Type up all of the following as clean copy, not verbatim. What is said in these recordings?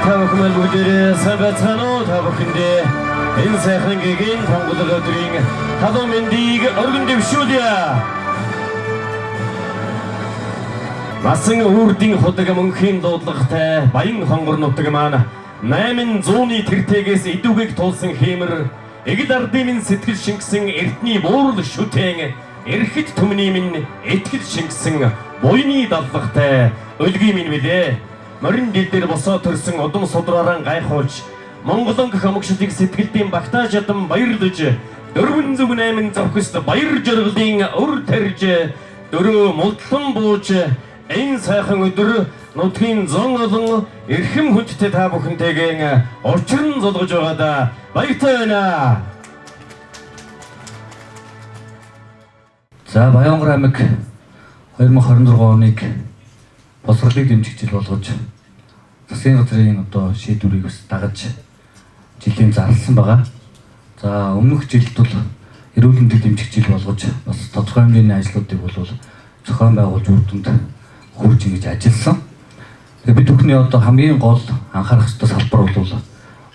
та бүхэн бүгдээрээ сайн байцгаана уу? Та бүхэндээ энэ сайхан гэгээн тонголог өдрийн халуун мэндийг өргөн дэвшүүлье. Насан үрдийн худаг мөнхийн дуудлагатай Баян хонгор нутаг маань 800-ны тэртээгээс идүүгийг туулсан хиймэр эгэл ардын минь сэтгэл шингэсэн эрдний буурал шүтэн эрхэд түмний минь итгэл шингэсэн буйны даллагтай өлгийн минь билээ. Морин дил дээр босоо төрсөн удам судраараа гайхуулж Монголон гэх өмгшөлийг сэтгэлдийн багтааж ядам баярлаж 408 зохист баяр жаргалын өр тарж дөрөө мултлан бууж энэ сайхан өдөр нутгийн зон олон эрхэм хүндтэй та бүхэнтэйгээ учран золгож байгаадаа баяртай байна. За, Баянгар аймаг 2026 оныг боловсролыг дэмжих жил болгож засгийн газрын одоо шийдвэрийг бас дагаж жилийн зарласан байгаа. За, өмнөх жилд бол эрүүл мэндийг дэмжих жил болгож бас тодорхой хэмжээний ажлуудыг бол зохион байгуулж үр дүнд хүрч ингэж ажилласан. Тэгээ бид бүхний одоо хамгийн гол анхаарах ёстой салбар бол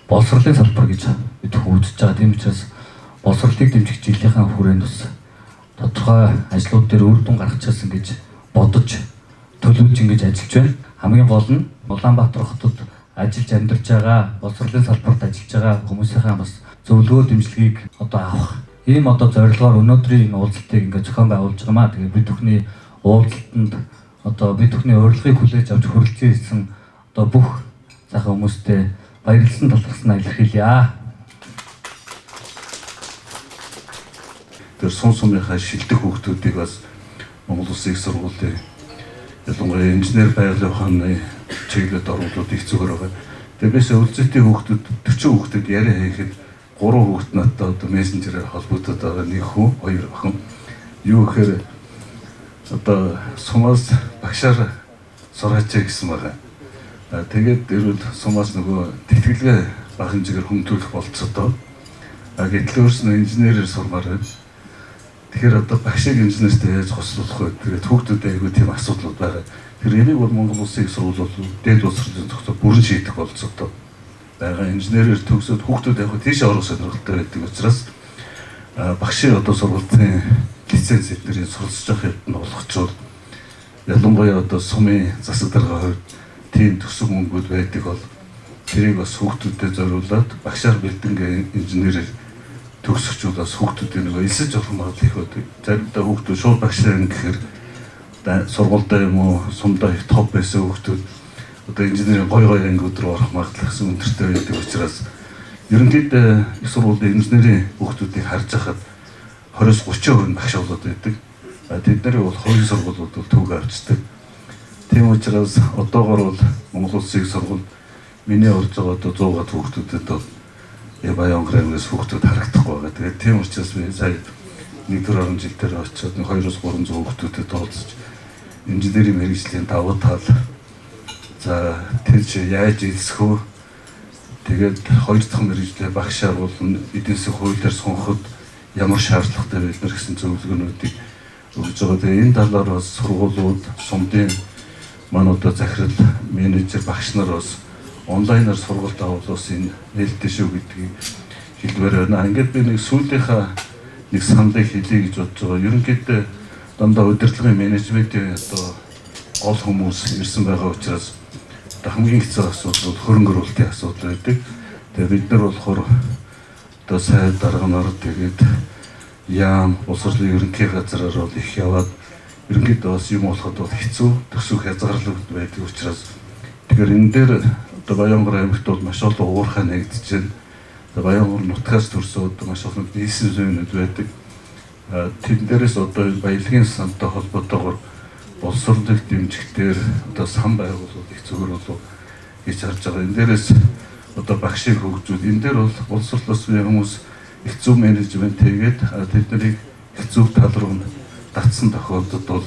боловсролын салбар гэж бид бүхэн үзэж байгаа. Тийм учраас боловсролыг дэмжих жилийнхаа хүрээнд бас тодорхой ажлууд дээр үр дүн гаргачихсан гэж бодож төлөвлөж ингэж ажиллаж байна. Хамгийн гол нь Улаанбаатар хотод ажиллаж амьдарч байгаа, боловсролын салбарт ажиллаж байгаа хүмүүсийнхээ бас зөвлөгөө дэмжлэгийг одоо авах. Ийм одоо зорилгоор өнөөдрийн энэ уулзалтыг ингээд зохион байгуулж байгаа маа. Тэгээ бид бүхний уулзалтанд одоо бид бүхний урилгыг хүлээж авч хүрэлцэн ирсэн одоо бүх сайхан хүмүүстээ баярлсан талархснаа илэрхийлье. Тэр сум сумынхаа шилдэг хүүхдүүдийг бас Монгол Улсын их сургуулийн, ялангуяа инженер байгалийн ухааны чиглэлд оруулаад их зүгээр байгаа. Тэгээ бис өлзөтийн хүүхдүүд 40 хүүхдүүд яриа хийхэд 3 хүүхд надтай одоо мессенжерээр холбогдоод байгаа, нэг хүү, хоёр охин. Юу гэхээр одоо сумаас багшаар сураач гэсэн байгаа. Тэгээд эрүүл сумаас нөгөө тэтгэлгээ бага хэмжээгээр хөнгөлөх болцоотой. Гэтэл өөрснөө инженерээр сурмаар байна. Тэгэхээр одоо багшийг инженертэй яаж хослуулах вэ? Тэгээд хүүхдүүдэд айгүй тийм асуудлууд байгаа. Тэр энийг бол Монгол Улсын их сургууль бол дээд боловсролын зохицоо бүрэн шийдэх болцоотой байгаа. Инженерээр төгсөөд хүүхдүүд яг тийш орох сонирхолтой байдаг учраас багшийн одоо сургуулийн лиценз эднэрийн суралцж явах хэвд нь олгочвол, ялангуяа одоо сумын засаг даргын хувьд тийм төсөв мөнгүүд байдаг бол тэрийг бас хүүхдүүдэд зориулаад багшаар бэлдэнгээ инженерээр төгсөгчүүд бас хүүхдүүдийн нөгөө элсэж авах магадлал их байдаг. Заримдаа хүүхдүүд шууд багшаар гэхээр сургуультай юм уу сумдаа их топ байсан хүүхдүүд одоо инженерийн гой гой ангиуд руу орох магадлал гэсэн өндөртэй байдаг учраас ерөнхийдөө их сургуулийн инженерийн хүүхдүүдийг харж байхад 20-30% нь багш болоод байдаг. Тэд нарыг бол хувийн сургуулиуд бол түүг авчдаг. Тийм учраас одоогор бол Монгол Улсын их сургууль миний орж байгаа одоо 100 гад хүүхдүүдэд бол Баянгар аймагаас хүүхдүүд харагдахгүй байгаа. Тэгээд тийм учраас би сая нэг төр орон жил дээр очиод нэг 200-300 хүүхдүүдэд уулзаж инженерийн мэргэжлийн давуу тал, за, тэр чи яаж элсэх вэ? Тэгээд хоёр дахь мэргэжлээ багшаар бол эдийн засгийн хуулиар сонгоход ямар шаардлагатай бид нар гэсэн зөвлөгөөнүүдийг өгж байгаа. Тэгээ энэ талаар бас сургуулиуд, сумдын манай одоо захирал, менежер, багш нар бас онлайнаар сургалт авал бас энэ нээлттэй шүү гэдгийг хэлмээр байна. Ингээд би нэг сүүлийнхаа нэг саналыг хэлье гэж бодож байгаа. Ерөнхийдөө дандаа удирдлагын менежментийн одоо гол хүмүүс ирсэн байгаа учраас одоо хамгийн хэцүү асуудал бол хөрөнгө оруулалтын асуудал байдаг. Тэгээ бид нар болохоор одоо сайд дарга нар, тэгээд яам, боловсролын ерөнхий газраар бол их яваад ерөнхийдөө бас юм болоход бол хэцүү, төсөв хязгаарлалт байдаг учраас тэгэхээр энэ дээр одоо Баянгар аймагт бол маш олон уурхай нэгдэж байна. Баянгар нутгаас төрсөн одоо маш олон бизнесмэнүүд байдаг. Тэн дээрээс одоо энэ баялагын сантай холбоотойгоор боловсролыг дэмжихдээ одоо сан байгуулалт их зүгээр болов гэж харж байгаа. Энэ дээрээс одоо багшийг хөгжүүл. Энэ дээр бол боловсролоос хүмүүс их зөв менежмент хийгээд тэд нарыг их зөв тал руу татсан тохиолдолд бол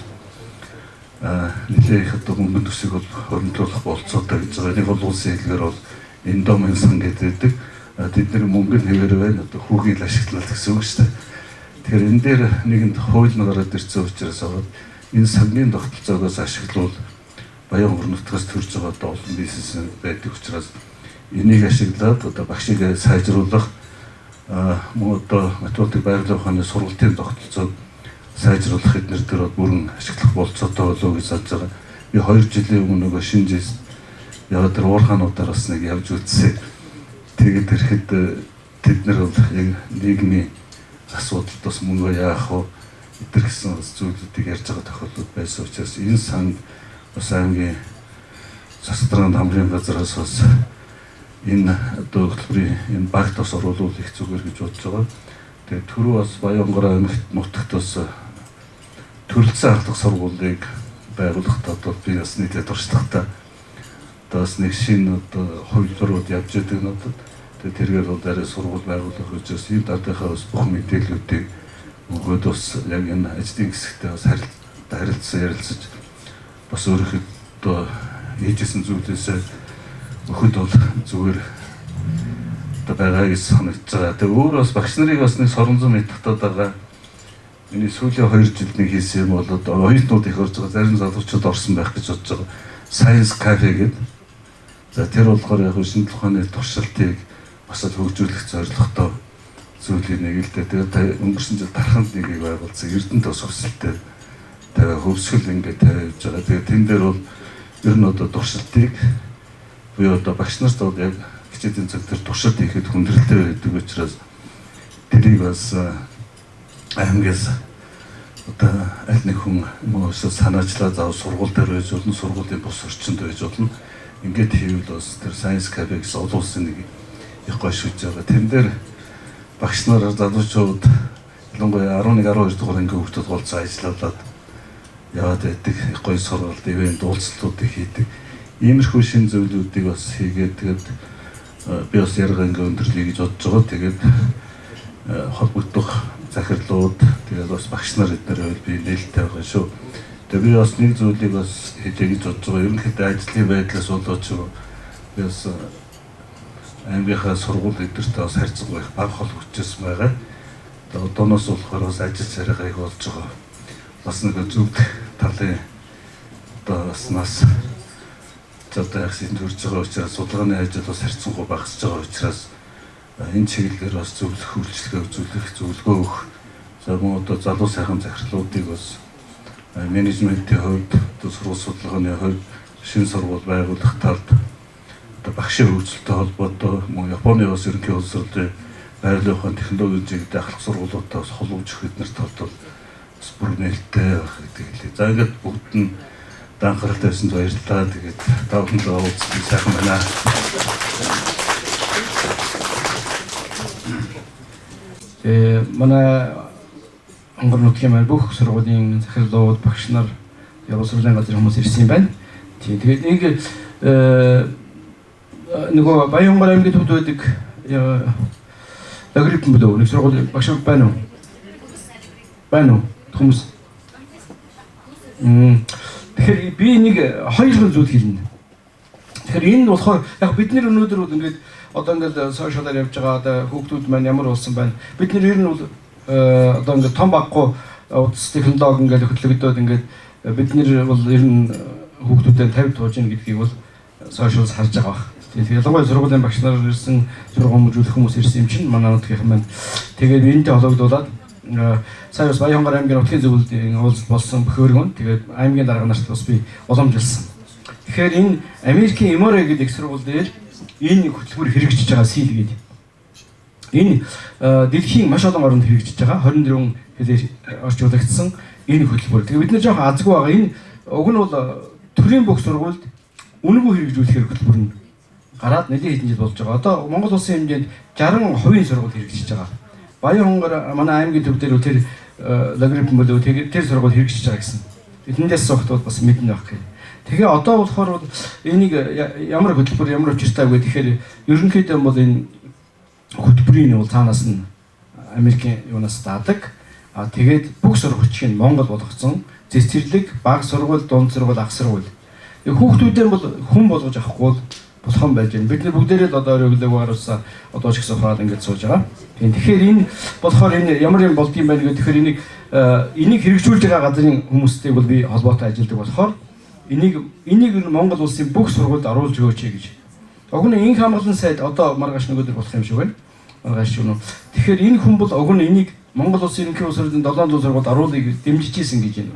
нэлээд их одоо мөнгөн төсвийг бол хөрөнгөлөх болцоотой гэж байгаа. Нэг бол улсын хэлгээр бол endowment сан гэдэг. Тэд нар мөнгө нь хэвээр байна. Одоо хүүгийн л ашиглал гэсэн үг шүү дээ. Тэгэхээр энэ дээр нэгэнд хууль нь гараад ирсэн учраас аваад энэ сангийн тогтолцоогоос ашиглавал Баян нутгаас төрж байгаа одоо олон бизнес байдаг учраас энийг ашиглаад одоо багшийг сайжруулах, мөн одоо математик, байгалийн ухааны сургалтын тогтолцоог сайжруулах эднэр дээр бол бүрэн ашиглах болцоотой болов гэж бодож байгаа. Би 2 жилийн өмнө нөгөө шинэ жил яваад тэр уурхаануудаар бас нэг явж үзсэн. Тэгээд ирэхэд тэд нар бол яг нийгмийн асуудалд бас мөнгө яах вэ эдэр гэсэн бас зүйлүүдийг ярьж байгаа тохиолдол байсан учраас энэ санд бас аймгийн засаг хамрын газараас бас энэ одоо хөтөлбөрийн энэ багт бас оруулах их зүгээр гэж бодож байгаа. Тэгээд түрүү бас Баянгор аймагт нутагт бас төрөлцсөн ахлах сургуулийг байгуулахдаа бол би бас нийтэд туршлагатай одоо бас нэг шинэ одоо хувилбарууд явж байдаг надад. Тэгээд тэргээр бол арай сургууль байгуулах гэж бас энэ талынхаа бас бүх мэдээллүүдийг өгөөд бас яг энэ ажлын хэсэгтээ бас харилцсан ярилцаж бас өөрийнхөө одоо хийжсэн зүйлээсээ өхөд бол зүгээр одоо байгаа гэж санагдаж байгаа. Тэгээ өөр бас багш нарыг бас нэг соронзон мэдтаад байгаа. Миний сүүлийн 2 жилд нэг хийсэн юм бол одоо оюутнууд их орж байгаа, зарим залуучууд орсон байх гэж бодож байгаа. Science Cafe гэдэг. За, тэр болохоор яг шинжлэх ухааны туршилтыг бас л хөгжүүлэх зорилготой зүйлийг нэг л дээ. Тэгээд өнгөрсөн жил Дарханд нэгийг байгуулсан. Эрдэнэт бас хүсэлтэй тавиа хөвсгөл ингээд тавиа явж байгаа. Тэгээд тэн дээр бол ер нь одоо туршилтыг буюу одоо багш нарт бол яг хичээлийн цаг дээр туршилт хийхэд хүндрэлтэй байдаг учраас тэрийг бас аймгаас одоо аль нэг хүн мөн санаачлаа заав сургууль дээр байж болно, сургуулийн бус орчинд байж болно. Ингээд хийвэл бас тэр Science Cafe гэсэн олон улсын нэг их гоё шүж байгаа. Тэн дээр багш нар, залуучууд, ялангуяа 11 12 дугаар ангийн хүүхдүүд голцоо ажиллаулаад яваад байдаг. Их гоё сургалт, ивент, уулзалтуудыг хийдэг. Иймэрхүү шин зүйлүүдийг бас хийгээд тэгээд би бас ярга ингээ өндөрлөе гэж бодож байгаа. Тэгээд холбогдох захирлууд, тэгээд бас багш нар эднэр байвал би нээлттэй байгаа шүү. Тэгээд би бас нэг зүйлийг бас хэлье гэж бодож байгаа. Ерөнхийдөө ажлын байдлаас болоод ч би бас аймгийнхаа сургууль эдэртэй бас харьцангуй их бага холбогдчихсон байгаа. Тэгээд одооноос болохоор бас ажил царайгаа их болж байгаа. Бас нэг зөв талын одоо бас нас одоо яг сэнд төрж байгаа учраас судалгааны ажил бас харьцангуй багасж байгаа учраас энэ чиглэлээр бас зөвлөх, үйлчлэгээ үзүүлэх, зөвлөгөө өгөх. За, мөн одоо залуу сайхан захирлуудыг бас менежментийн хувьд, одоо сургууль судалгааны хувьд, шинэ сургууль байгуулах талд, одоо багшийн хөгжилтэй холбоотой, мөн Японы бас ерөнхий боловсролын байгалийн ухаан технологийн чиглэлд ахлах сургуулиудтай бас холбож өгөх эднэр талд бол бас бүр нээлттэй байх гэдэг хэлье. За, ингээд бүгд нь анхааралтай байсанд баярлалаа. Тэгээд та бүхэндээ уулзсан сайхан байна. Тэгээ манай Хонгор нутгийн маань бүх сургуулийн захирлууд, багш нар, боловсролын газрын хүмүүс ирсэн юм байна. Тийм, тэгээд нэг нөгөө Баянгор аймгийн төвд байдаг логарифм болов нэг сургуулийн багш байна уу? Байна уу? Хүмүүс. Тэгэхээр би нэг хоёр зүйл хэлнэ. Тэгэхээр энэ болохоор яг бид нэр өнөөдөр бол ингээд одоо ингээд сошиалаар явж байгаа одоо хүүхдүүд маань ямар болсон байна. Бид нэр ер нь бол одоо ингээд том баггүй утас технологи ингээд хөтлөгдөөд ингээд бид нэр бол ер нь хүүхдүүдэд 50 тууж ийн гэдгийг бол сошиалс харж байгаа бах. Тэгээд ялангуяа сургуулийн багш нар ирсэн, сургууль хүмүүжүүлэх хүмүүс ирсэн юм чинь манай нутгийнхан маань. Тэгээд энэтэй холбогдуулаад сая бас Баянгор аймгийн нутгийн зөвлөлийн уулзалт болсон бөхөөргөн. Тэгээд аймгийн дарга нарт бас би уламжилсан. Тэгэхээр энэ Америкийн Эмори гэдэг их сургууль дээр энэ хөтөлбөр хэрэгжиж байгаа, SEAL гэдэг. Энэ дэлхийн маш олон оронд хэрэгжиж байгаа, 24 хэлээр орчуулагдсан энэ хөтөлбөр. Тэгээ бид нар жоохон азгүй байгаа. Энэ уг нь бол төрийн бүх сургуульд үнэгүй хэрэгжүүлэхээр хөтөлбөр нь гараад нэлээд хэдэн жил болж байгаа. Одоо Монгол улсын хэмжээнд 60% сургууль хэрэгжиж байгаа. Баян хонгор манай аймгийн төв дээр тэр логарифм болов тэр сургууль хэрэгжиж байгаа гэсэн. Тэндээс сухт бол бас мэднэ байх гэх. Тэгээ одоо болохоор энийг ямар хөтөлбөр, ямар учиртай вэ гэхээр ерөнхийдөө бол энэ хөтөлбөрийн бол цаанаас нь Америкийн юунаас даадаг. А тэгээд бүх сургагчийг Монгол болгоцсон цэцэрлэг, баг сургууль, дунд сургууль, ах сургууль. Хүүхдүүдээ бол хүн болгож авахгүй бол болохон байж байна. Бид нар бүгдээрээ л одоо өрөглөөг харуулсан одоо ч гэсэн ухаад ингэж сууж байгаа. Тийм, тэгэхээр энэ болохоор энэ ямар юм болдгийм байна гэхээр тэгэхээр энийг хэрэгжүүлж байгаа газрын хүмүүстэй бол би холбоотой ажилладаг болохоор Энийг ер нь Монгол улсын бүх сургуульд оруулж өгөөч гэж. Уг нь инх хамгаалан сайд одоо маргааш нөгөөдөр болох юм шиг байна. Маргааш юу. Тэгэхээр энэ хүн бол уг нь энийг Монгол улсын ерөнхий боловсролын 700 сургуульд оруулъя гэж дэмжиж исэн гэж энэ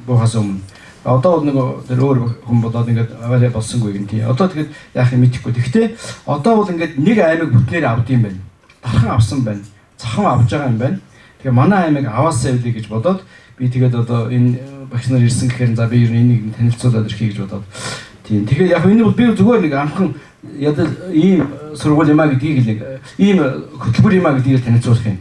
буухаас өмнө. Одоо бол нэг тэр өөр хүн болоод ингээд аваарай болсонгүй гин тий. Одоо тэгэхэд яах юм мэдэхгүй. Тэгэхдээ одоо бол ингээд нэг аймаг бүтнээр авд юм байна. Дархан авсан байна. Цахан авж байгаа юм байна. Тэгээ манай аймаг аваасаа үлээ гэж бодоод би тэгээд одоо энэ багш нар ирсэн гэхээр за би ер нь энийг танилцуулаад ирэхий гэж бодоод тийм. Тэгэхээр яг энэ бол би зүгээр нэг анхан ядал ийм сургууль юм а гэдгийг л ийм хөтөлбөр юм а гэдгийг танилцуулах юм.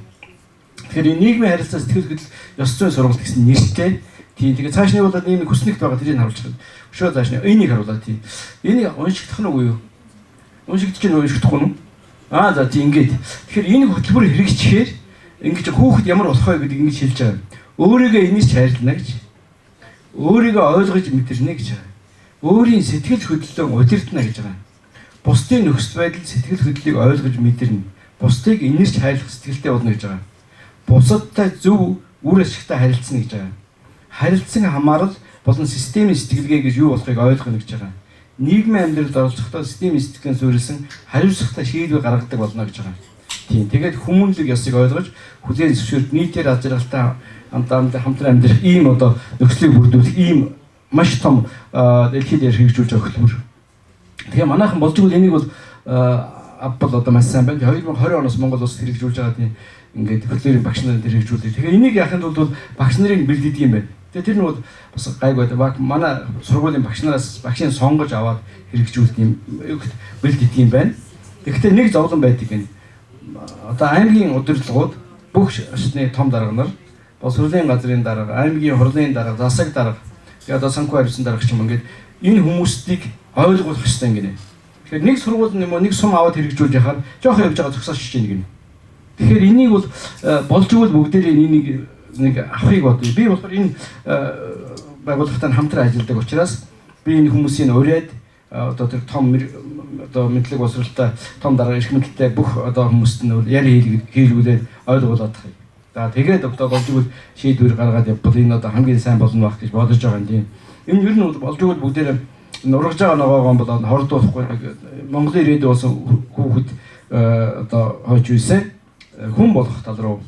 Тэгэхээр энэ нийгмийн харилцаа сэтгэл хөдлөл ёс зүйн сургалт гэсэн нэртэй. Тийм. Тэгээ цааш нь бол ийм хүснэгт байгаа тэрийг харуулж байгаа. Өшөө цааш нь энийг харуулаа тийм. Энийг уншигдах нь үгүй юу? Уншигдчих нь уншигдахгүй нь? Аа за тийм ингээд. Тэгэхээр энэ хөтөлбөр хэрэгжихээр ингэж хүүхэд ямар болох вэ гэдгийг ингэж хэлж байгаа. Өөрийгөө энэс хайрлана гэж. Өөрийгөө ойлгож мэдэрнэ гэж байгаа. Өөрийн сэтгэл хөдлөлөө удирдна гэж байгаа. Бусдын нөхцөл байдал сэтгэл хөдлөлийг ойлгож мэдэрнэ. Бусдыг энэрч хайрлах сэтгэлтэй болно гэж байгаа. Бусадтай зөв үр ашигтай харилцана гэж байгаа. Харилцан хамаарал болон системийн сэтгэлгээ гэж юу болохыг ойлгоно гэж байгаа. Нийгмийн амьдралд оролцохдоо системийн сэтгэлгээнд суурилсан хариуцлагатай шийдвэр гаргадаг болно гэж байгаа. Тийм. Тэгээд хүмүүнлэг ёсыг ойлгож хүлээн зөвшөөрөх нийтээр аз жаргалтай хамтран амьдрах ийм одоо нөхцөлийг бүрдүүлэх ийм маш том дэлхийд дээр хэрэгжүүлж байгаа хөтөлбөр. Тэгэхээр манайхан болж игэл энийг бол Apple одоо маш сайн байна. 2020 оноос Монгол улсад хэрэгжүүлж байгаа тийм ингээд хөтөлбөрийн багш нарын дээр хэрэгжүүлдэг. Тэгэхээр энийг яахын тулд бол багш нарын бэлддэг юм байна. Тэгээ тэр нь бол бас гайгүй байдаг. Манай сургуулийн багш нараас багшийн сонгож аваад хэрэгжүүлдэг юм бэлддэг юм байна. Тэгэхдээ нэг зовлон байдаг юм. Одоо аймгийн удирдлагууд бүх шатны том дарга нар, боловсролын газрын дарга, аймгийн хурлын дарга, засаг дарга, тэгээ одоо санхүү хариуцсан дарга ч юм ингээд энэ хүмүүстийг ойлгох хэрэгтэй юм гинэ. Тэгэхээр нэг сургууль юм уу нэг сум аваад хэрэгжүүлж яхаар жоох явж байгаа зогсоож чинь гинэ. Тэгэхээр энийг бол болж игэл бүгдээрээ энийг нэг авахыг бодъё. Би болохоор энэ байгууллагатай хамтран ажилладаг учраас би энэ хүмүүсийг уриад одоо тэр том одоо мэдлэг боловсролтой том дарга эрх мэдэлтэй бүх одоо хүмүүст нь яри хийлгүүлээд ойлгуулад тах юм. За тэгээд одоо болж игэл шийдвэр гаргаад явбал энэ одоо хамгийн сайн болно байх гэж бодож байгаа юм тийм. Энэ ер нь болж игэл бүгдээрээ нургаж байгаа ногоогоон бол хордуулахгүй Монголын ирээдүй болсон хүүхэд одоо хойч үйсээ хүн болох тал руу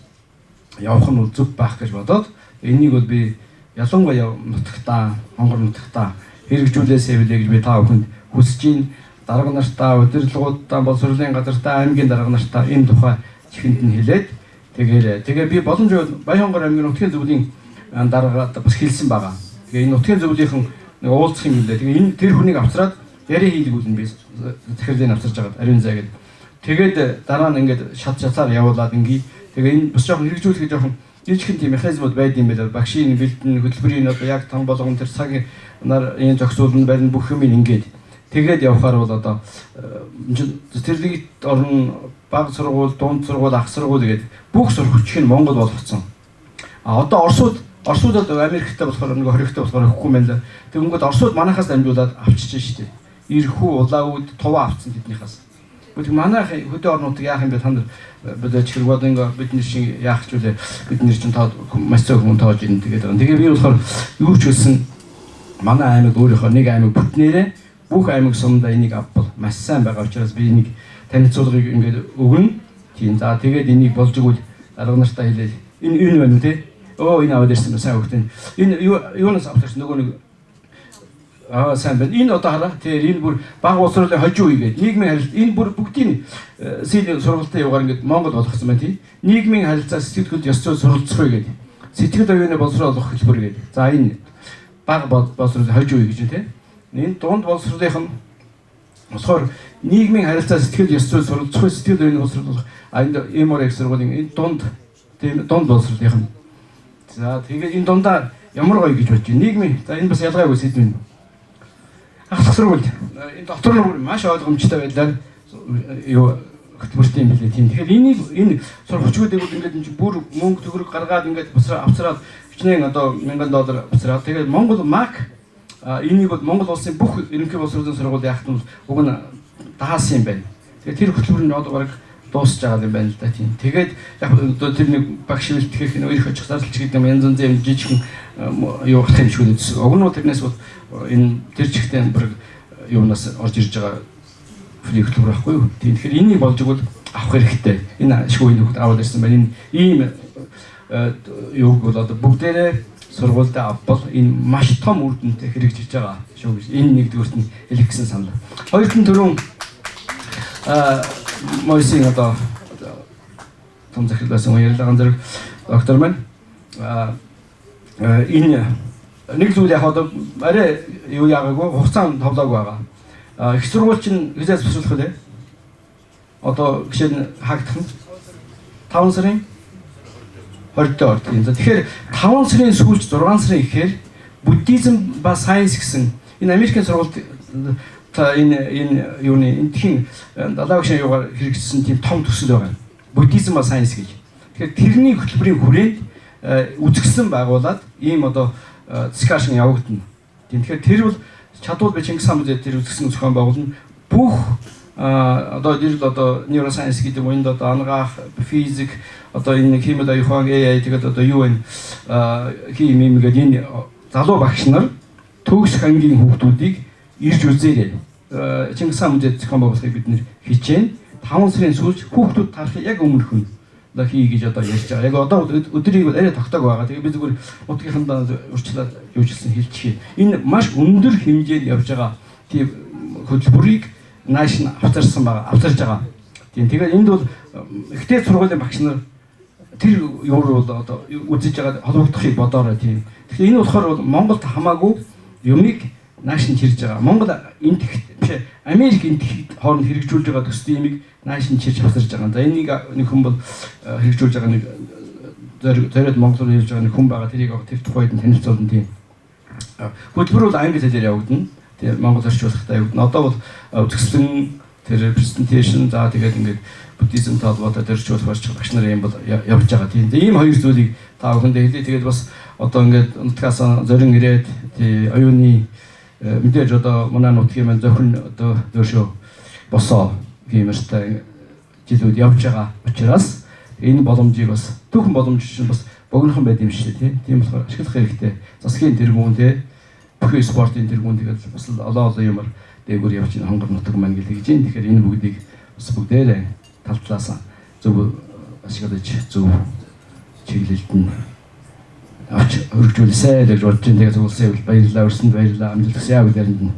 явах нь зөв байх гэж бодоод энийг бол би ялангуяа нутагтаа, Монгол нутагтаа хэрэгжүүлээсэй билээ гэж би та бүхэнд хүсэж байна. Дарга нартаа, удирдлагуудаа, боловсролын газартаа, аймгийн дарга нартаа энэ тухай чихэнд нь хэлээд тэгээ би боломжтой Баян-Хонгор аймгийн нутгийн зөвлөлийн дарга бас хэлсэн байгаа. Тэгээ энэ нутгийн зөвлөлийнхэн нэг уулзах юм лээ. Тэгээ энэ тэр хүнийг авчраад яри хийлгүүлнэ би захирлыг авчирч байгаад ариун зай гэдэг. Тэгээд дараа нь ингээд шат шатаар явуулаад ингээ. Тэгээ энэ бас жоохон хэрэгжүүлэхэд жоохон жижигхэн тийм механизмууд байд юм байна. Багшийн бэлтэн хөтөлбөрийн одоо яг том болгон тэр цаг нар энэ зохицуулна барина бүх юм ингээд. Тэгээд явхаар бол одоо зэрлэг орн баг сургууль, дунд сургууль, ах сургууль гэдэг бүх сургууч нь Монгол болгоцсон. А одоо Оросуудад Америктэй болохоор нэг 20-тэй болохоор өгөхгүй юм байна л. Тэгэнгүүт Оросууд манайхаас дамжуулаад авчиж штеп. Ирхүү, улаауд, туваа авцсан тэднийхээс. Тэгвэл манайх хөдөө орнуудыг яах юм бэ та нар бодож хэрэг одоо ингээ бид нар шиг яах ч үлээ бид нар чинь тоо маш цөөх хүн тоож ирнэ тэгээд байгаа. Тэгээ би болохоор юу ч хэлсэн манай аймаг өөрийнхөө нэг аймаг бүтнээрээ бүх аймаг сумдаа энийг авбал маш сайн байгаа учраас би энийг танилцуулгыг ингээд өгнө. Тийм. За тэгээд энийг болж игэл дарга нартаа хэлээл. Энэ энэ байна уу те? Өө энэ аваад ирсэн сайн хөвгтэн. Энэ юунаас авсан нөгөө нэг сайн байна. Энэ одоо хараа. Тэгэхээр энэ бүр баг боловсролын хожуу үе гэдэг. Нийгмийн харилцаа энэ бүр бүгдийн силийн сургалтын югаар ингээд Монгол болгосон байна тий. Нийгмийн харилцаа сэтгэл хөдлөл ёс зүй суралцах үе гэдэг. Сэтгэл оюуны боловсрол олгох хөтөлбөр гэдэг. За энэ баг боловсролын хожуу үе гэж тий. Энэ дунд боловсролынх нь болохоор нийгмийн харилцаа сэтгэл ёс зүй суралцах үе сэтгэл оюуны боловсрол олгох. А энэ Эмор их сургуулийн энэ дунд тийм дунд боловсролынх нь. За тэгээд энэ дундаа ямар гоё гэж бодож байна. Нийгмийн за энэ бас ялгаагүй сэдв юм. Ахлах сургууль энэ дотор нь бүр маш ойлгомжтой байдлаар юу хөтөлбөртэй юм билээ тийм. Тэгэхээр энийг энэ сургуучуудыг бол ингээд энэ бүр мөнгө төгрөг гаргаад ингээд авцраад хичнээн одоо $1000 авцраад тэгээд Монгол МАК энийг бол Монгол улсын бүх ерөнхий боловсролын сургууль яахт нь уг нь даасан юм байна. Тэгээд тэр хөтөлбөр нь одоо бараг дуусч байгаа юм байна л да тийм. Тэгээд яг одоо тэр нэг багш бэлтгэх нь ирэх очих зарлч гэдэг юм янз янзын юм жижигхэн юу болох юм шиг үү. Уг нь тэрнээс бол энэ тэр чигтээ бүр юунаас орж ирж байгаа free хөтөлбөр байхгүй юу. Тийм. Тэгэхээр энийг болж игэл авах хэрэгтэй. Энэ ашгүй энэ хүүхд аваад ирсэн байна. Энэ ийм юуг бол одоо бүгдээрээ сургуульд авбал энэ маш том үр дүнтэй хэрэгжиж байгаа шүү гэж энэ нэгдүгüрт нь хэлэх гэсэн санал. Хоёрт нь түрүүн Мойсийн одоо том захирал байсан Яриллаган зэрэг доктор маань энэ нэг зүйл яг одоо арай юу яагаагүй хугацаа товлоогүй байгаа. Их сургууль чинь хизээс босруулах вэ? Одоо жишээ нь хаагдах нь 5 сарын 20-д ордог юм. Тэгэхээр 5 сарын сүүлч 6 сарын ихээр буддизм ба science гэсэн энэ Америкийн сургуульд та энэ юуны энтхийн далаа багшийн юугаар хэрэгжсэн тийм том төсөл байгаа юм. Буддизм ба science гэж. Тэгэхээр тэрний хөтөлбөрийн хүрээнд үзэгсэн байгуулад ийм одоо discussion явагдана. Тийм, тэгэхээр тэр бол чадвал би Чингис хаан музейд тэр үзэгсэн зохион байгуулна. Бүх одоо нэрл одоо neuroscience гэдэг юм энд одоо анагаах, физик, одоо энэ химид оюун AI тэгээд одоо юу вэ хим юм гэдэг энэ залуу багш нар төгс ангийн хүүхдүүдийг ирж үзээрэй. Чингис хаан музейд зохион байгуулахыг бид нэр хичээн. 5 сарын сүүлч хүүхдүүд тарах яг өмнөхөн одоо хий гэж одоо ярьж байгаа. Яг одоо өдрийг бол арай тогтоог байгаа. Тэгээ би зүгээр нутгийнхандаа урьдчилаад юужилсан хэлчихье. Энэ маш өндөр хэмжээнд явж байгаа тийм хөтөлбөрийг нааш нь авчирсан байгаа, авчирж байгаа. Тийм, тэгээд энд бол ихтэй сургуулийн багш нар тэр юу бол одоо үзэж байгаа холбогдохыг бодоорой тийм. Тэгэхээр энэ болохоор бол Монголд хамаагүй юмыг нааш нь чирж байгаа. Монгол энтгэх биш Америк энтгэх хооронд хэрэгжүүлж байгаа төслийн юмыг нааш нь чирж авчирж байгаа. За энийг нэг хүн бол хэрэгжүүлж байгаа нэг зориод Монгол руу ирж байгаа нэг хүн байгаа. Тэрийг тэр тухайд нь танилцуулна тийм. Хөтөлбөр бол англи хэлээр явагдана. Тэгээ Монгол орчуулгатай явагдана. Одоо бол үзэсгэлэн тэр presentation за тэгээд ингээд буддизмтай холбоотой дөржүүлэх багш нар юм бол явж байгаа тийм. Ийм хоёр зүйлийг та бүхэндээ хэлье. Тэгээд бас одоо ингээд нутгаас зорин ирээд тий оюуны мэдээж одоо манай нутгийн маань зөвхөн одоо дөөшөө босоо гэмэртэй жилүүд явж байгаа учраас энэ боломжийг бас түүхэн боломж чинь бас богинохон байд юм шиг тий. Тийм болохоор ашиглах хэрэгтэй. Засгийн тэргүүн тий бүхий спортын тэргүүн тэгээд бас олон олон юмар дээгүүр явж энэ хонгор нутаг маань гэж хэлж байна. Тэгэхээр энэ бүгдийг бас бүгдээрээ тал талаас зөв ашиглаж зөв чиглэлд нь авч хөргөжүүлсэй гэж бодож байна. Тэгээд зөвлөсөн баярлалаа, өрсөнд баярлалаа, амжилт хүсье бүгдээрэнд нь.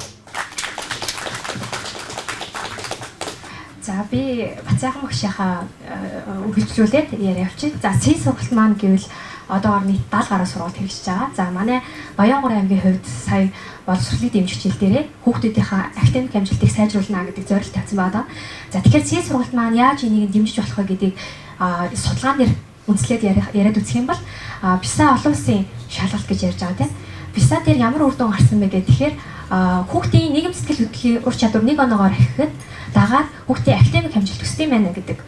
За би Бацаахан багшийнхаа үргэлжлүүлээд яриа явчих. За С сургалт маань гэвэл одоогор нийт 70 гаруй сургалт хэрэгжиж байгаа. За манай Баянгор аймгийн хувьд сая боловсролыг дэмжих жил дээрээ хүүхдүүдийнхээ академик амжилтыг сайжруулна гэдэг зорилт тавьсан байгаа. За тэгэхээр С сургалт маань яаж энийг дэмжиж болох вэ гэдгийг судалгаан дээр үндэслээд яриад үзэх юм бол PISA олон улсын шалгалт гэж ярьж байгаа тийм. PISA дээр ямар үр дүн гарсан бэ гэхээр хүүхдийн нийгэм сэтгэл хөдлөлийн ур чадвар нэг оноогоор ахихад дагаад хүүхдийн академик амжилт өсдөг юм байна гэдэг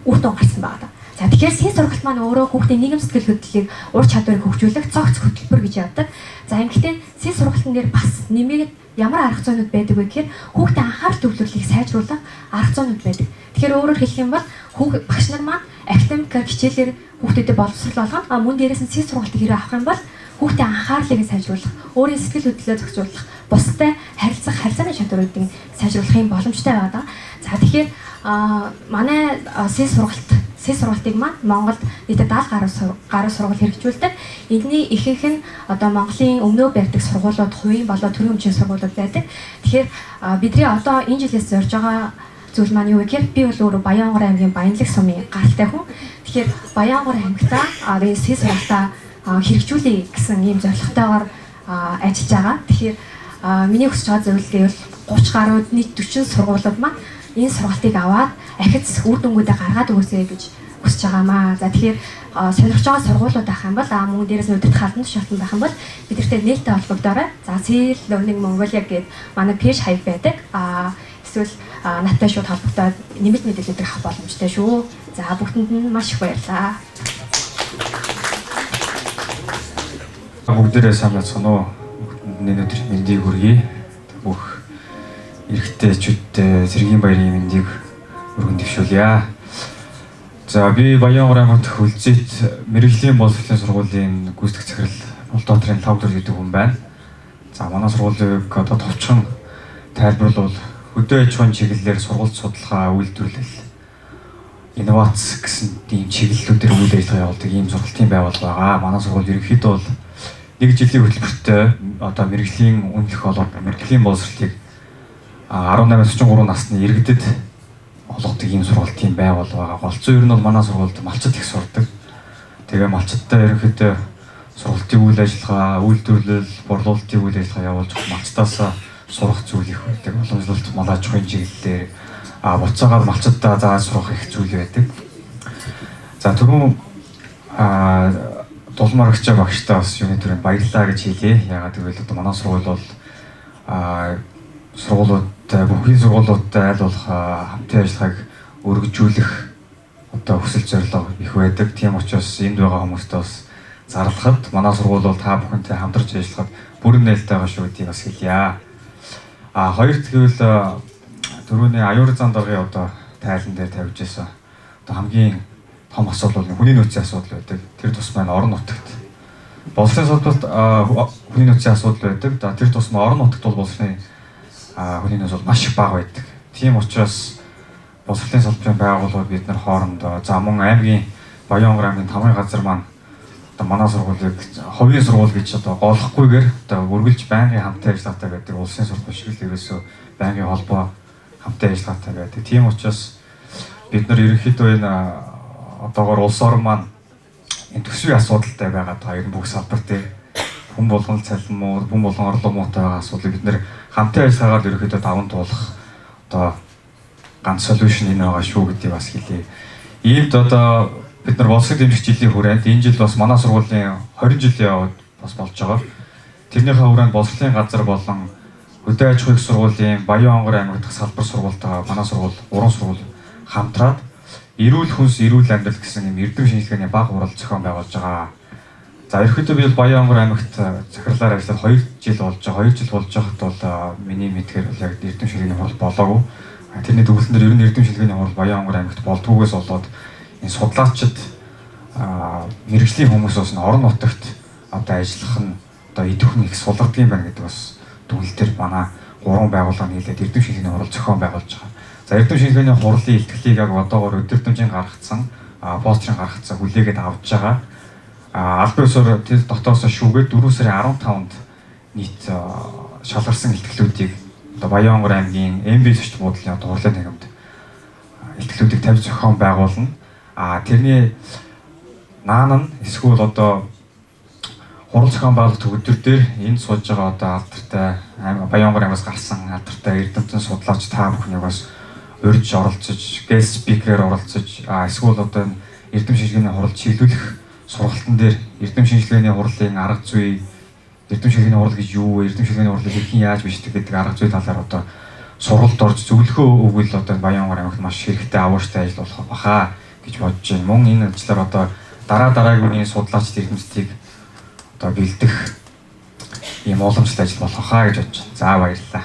үр дүн гарсан байгаа. За тэгэхээр С сургалт маань өөрөө хүүхдийн нийгэм сэтгэл хөдлөлийг ур чадварыг хөгжүүлэх цогц хөтөлбөр гэж явдаг. За эмэгтэй С сургалтын дээр бас нэмээд ямар арга зүйнүүд байдаг вэ гэхээр хүүхдийн анхаарал төвлөрлийг сайжруулах арга зүйнүүд байдаг. Тэгэхээр өөрөөр хэлэх юм бол хүүхд багш нар маань академикээр хичээлээр хүүхдүүдэд боловсрол олгоно. А мөн дээрээс нь С сургалтыг хэрэг авах юм бол хүүхдийн анхаарлыг сайжруулах, өөрийн сэтгэл хөдлөлөө зохицуулах, бусдад харилцах харилцааны чадваруудыг сайжруулах юм боломжтой байгаа. За тэгэхээр манай С сургалтыг маань Монголд нийтдээ 70 гаруй сургууль хэрэгжүүлдэг. Эдний ихэнх нь одоо Монголын өмнөө барьдаг сургуулиуд, хувийн болоо төрийн өмчийн сургуулиуд байдаг. Тэгэхээр бидний одоо энэ жилээс зорж байгаа зүйл маань юу вэ гэхээр би бол өөрөө Баянгор аймгийн Баянлаг сумын гаралтай хүн. Тэгэхээр Баянгор аймагтаа энэ С сургалтаа хэрэгжүүлье гэсэн ийм зорилготойгоор ажиллаж байгаа. Тэгэхээр миний хүсэж байгаа зүйл гэвэл 30 гаруй нийт 40 сургуулиуд маань энэ сургалтыг аваад ахиц үр дүнгуудаа гаргаад өгөөсэй гэж хүсэж байгаамаа. За тэгэхээр сонирхож байгаа сургуулиуд байх юм бол мөн дээрээс нь удирдах албан тушаалтан байх юм бол бид нартэй нээлттэй холбогдоорой. За Seal Learning Mongolia гээд манай пэйж хаяг байдаг. Эсвэл надтай шууд холбогдоод нэмэлт мэдээлэлүүд авах боломжтой шүү. За бүгдэнд нь маш их баярлалаа. Бүгдээрээ сайн байцгаана уу? Бүгдэнд нь өнөөдөр мэндийг хүргэе. Бүх эрэгтэйчүүдтэй цэргийн баярын мэндийг өргөн дэвшүүлье. За би Баянгор аймагт Хөлзийт мэргэжлийн боловсролын сургуулийн гүйцэтгэх захирал Булдотрын Лхавдүр гэдэг хүн байна. За манай сургуулийг одоо товчхон тайлбарлавал хөдөө аж ахуйн чиглэлээр сургалт судалгаа, үйлдвэрлэл, инновац гэсэн ийм чиглэлүүдээр үйл ажиллагаа явуулдаг ийм сургалтын байгууллага байгаа. Манай сургууль ерөнхийдөө бол нэг жилийн хөтөлбөртэй одоо мэргэжлийн үнэлэх болон мэргэжлийн боловсролыг 18-33 насны иргэдэд олгодог ийм сургалтын байгууллага байгаа. Голцоо ер нь бол манай сургуульд малчид их сурдаг. Тэгээ малчидтай ерөнхийдөө сургалтын үйл ажиллагаа, үйлдвэрлэл, борлуулалтын үйл ажиллагаа явуулж малчтаасаа сурах зүйл их байдаг. Уламжлалт мал аж ахуйн чиглэлээр буцаагаад малчиддаа зааж сурах их зүйл байдаг. За түрүүн Дулмарагчаа багштай бас юуны төрөнд баярлалаа гэж хэлье. Яагаад гэвэл одоо манай сургууль бол сургуулиудтай бүхний сургуулиудтай аль болох хамтын ажиллагааг өргөжүүлэх одоо хүсэл зорилго их байдаг. Тийм учраас энд байгаа хүмүүстээ бас зарлахад манай сургууль бол та бүхэнтэй хамтарч ажиллахад бүрэн нээлттэй байгаа шүү гэдгийг бас хэлье. Хоёр гэвэл түрүүний аюур зан даргын одоо тайлан дээр тавьж байсан одоо хамгийн том асуудал бол хүний нөөцийн асуудал байдаг. Тэр тусмаа нь орон нутагт боловсролын салбарт хүний нөөцийн асуудал байдаг. За тэр тусмаа орон нутагт бол боловсролын хүний нөөц бол маш их бага байдаг. Тийм учраас боловсролын салбарын байгууллагууд бид нар хоорондоо за мөн аймгийн Баянгор аймгийн тамгын газар маань одоо манай сургуулийг хувийн сургууль гэж одоо голохгүйгээр одоо үргэлж байнгын хамтын ажиллагаатай байдаг. Улсын сургууль шиг л ерөөсөө байнгын холбоо хамтын ажиллагаатай байдаг. Тийм учраас бид нар ерөнхийдөө энэ одоогор улс орон маань энэ төсвийн асуудалтай байгаа та ер нь бүх салбар дээр хүн болгон цалин муу, хүн болгон орлого муутай байгаа асуудлыг бид нэр хамтын ажиллагаагаар ерөнхийдөө даван туулах одоо ганц solution энэ байгаа шүү гэдгийг бас хэлье. Иймд одоо бид нар боловсрол дэмжих жилийн хүрээнд энэ жил бас манай сургуулийн 20 жилийн яваад бас болж байгаа. Тэрнийхээ хүрээнд боловсролын газар болон хөдөө аж ахуйн сургуулийн Баян-Онгор аймаг дахь салбар сургуультайгаа манай сургууль 3 сургууль хамтраад эрүүл хүнс, эрүүл амьдрал гэсэн юм эрдэм шинжилгээний баг хурал зохион байгуулж байгаа. За ерөнхийдөө би бол Баян-Онгор аймагт захирлаар ажиллаад 2 жил болж байгаа. 2 жил болж байхад бол миний мэдхээр бол яг эрдэм шинжилгээний хурал болоогүй. Тэрний дүгнэлтэн дээр ер нь эрдэм шинжилгээний хурал Баян-Онгор аймагт болдгүйгээс болоод энэ судлаачид мэргэжлийн хүмүүс бас орон нутагт одоо ажиллах нь одоо идэвхэн их сулгардаг юм байна гэдэг бас дүгнэлтээр манай 3 байгууллага нийлээд эрдэм шинжилгээний хурал зохион байгуулж байгаа. За эрдэм шинжилгээний хурлын илтгэлийг яг одоогоор өдөртөмжийн гаргацсан, постерын гаргацсан хүлээгээд авч байгаа. Албан ёсоор тэр дотоосоо шүүгээд 4 сарын 15-нд нийт шалгарсан илтгэлүүдийг одоо Баян-Онгор аймгийн МБ зочд буудлын одоо хурлын танхимд илтгэлүүдийг тавьж зохион байгуулна. Тэрний наан нь эсвэл одоо хурал зохион байгуулалт өдөр дээр энд сууж байгаа одоо алдартай Баян-Онгор аймагаас гарсан алдартай эрдэмтэн судлаач та бүхнийг бас урьж оролцож, guest speaker-ээр оролцож, эсвэл одоо энэ эрдэм шинжилгээний хурал чиглүүлэх сургалтын дээр эрдэм шинжилгээний хурлын арга зүй, эрдэм шинжилгээний хурал гэж юу вэ, эрдэм шинжилгээний хурлыг хэрхэн яаж бичдэг гэдэг арга зүй талаар одоо сургалт орж зөвлөхөө өгвөл одоо Баян-Онгор аймагт маш хэрэгтэй авууштай ажил болох баха гэж бодож байна. Мөн энэ ажлаар одоо дараа дараагийн үеийн судлаачд эрдэмтдийг одоо бэлдэх ийм уламжлалт ажил болох хаа гэж бодож байна. За баярлалаа.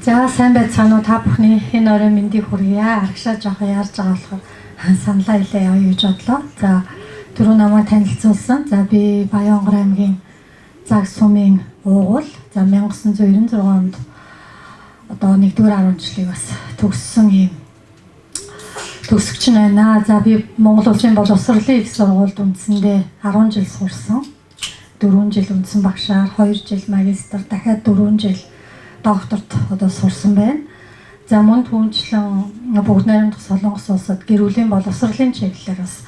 За сайн байцгаана уу та бүхний энэ орой мэндийг хүргье. Арагшаа жоохон яарж байгаа болохоор саналаа илээ явъя гэж бодлоо. За түрүү намайг танилцуулсан. За би Баян-Онгор аймгийн Цаг сумын уугуул. За 1996 онд одоо 1-р 10 жилийг бас төгссөн ийм төгсөгч нь байна. За би Монгол Улсын боловсролын их сургуульд үндсэндээ 10 жил сурсан. 4 жил үндсэн багшаар, 2 жил магистр, дахиад 4 жил докторт одоо сурсан байна. За мөн түнчлэн бүгд найрамдах Солонгос улсад гэр бүлийн боловсролын чиглэлээр бас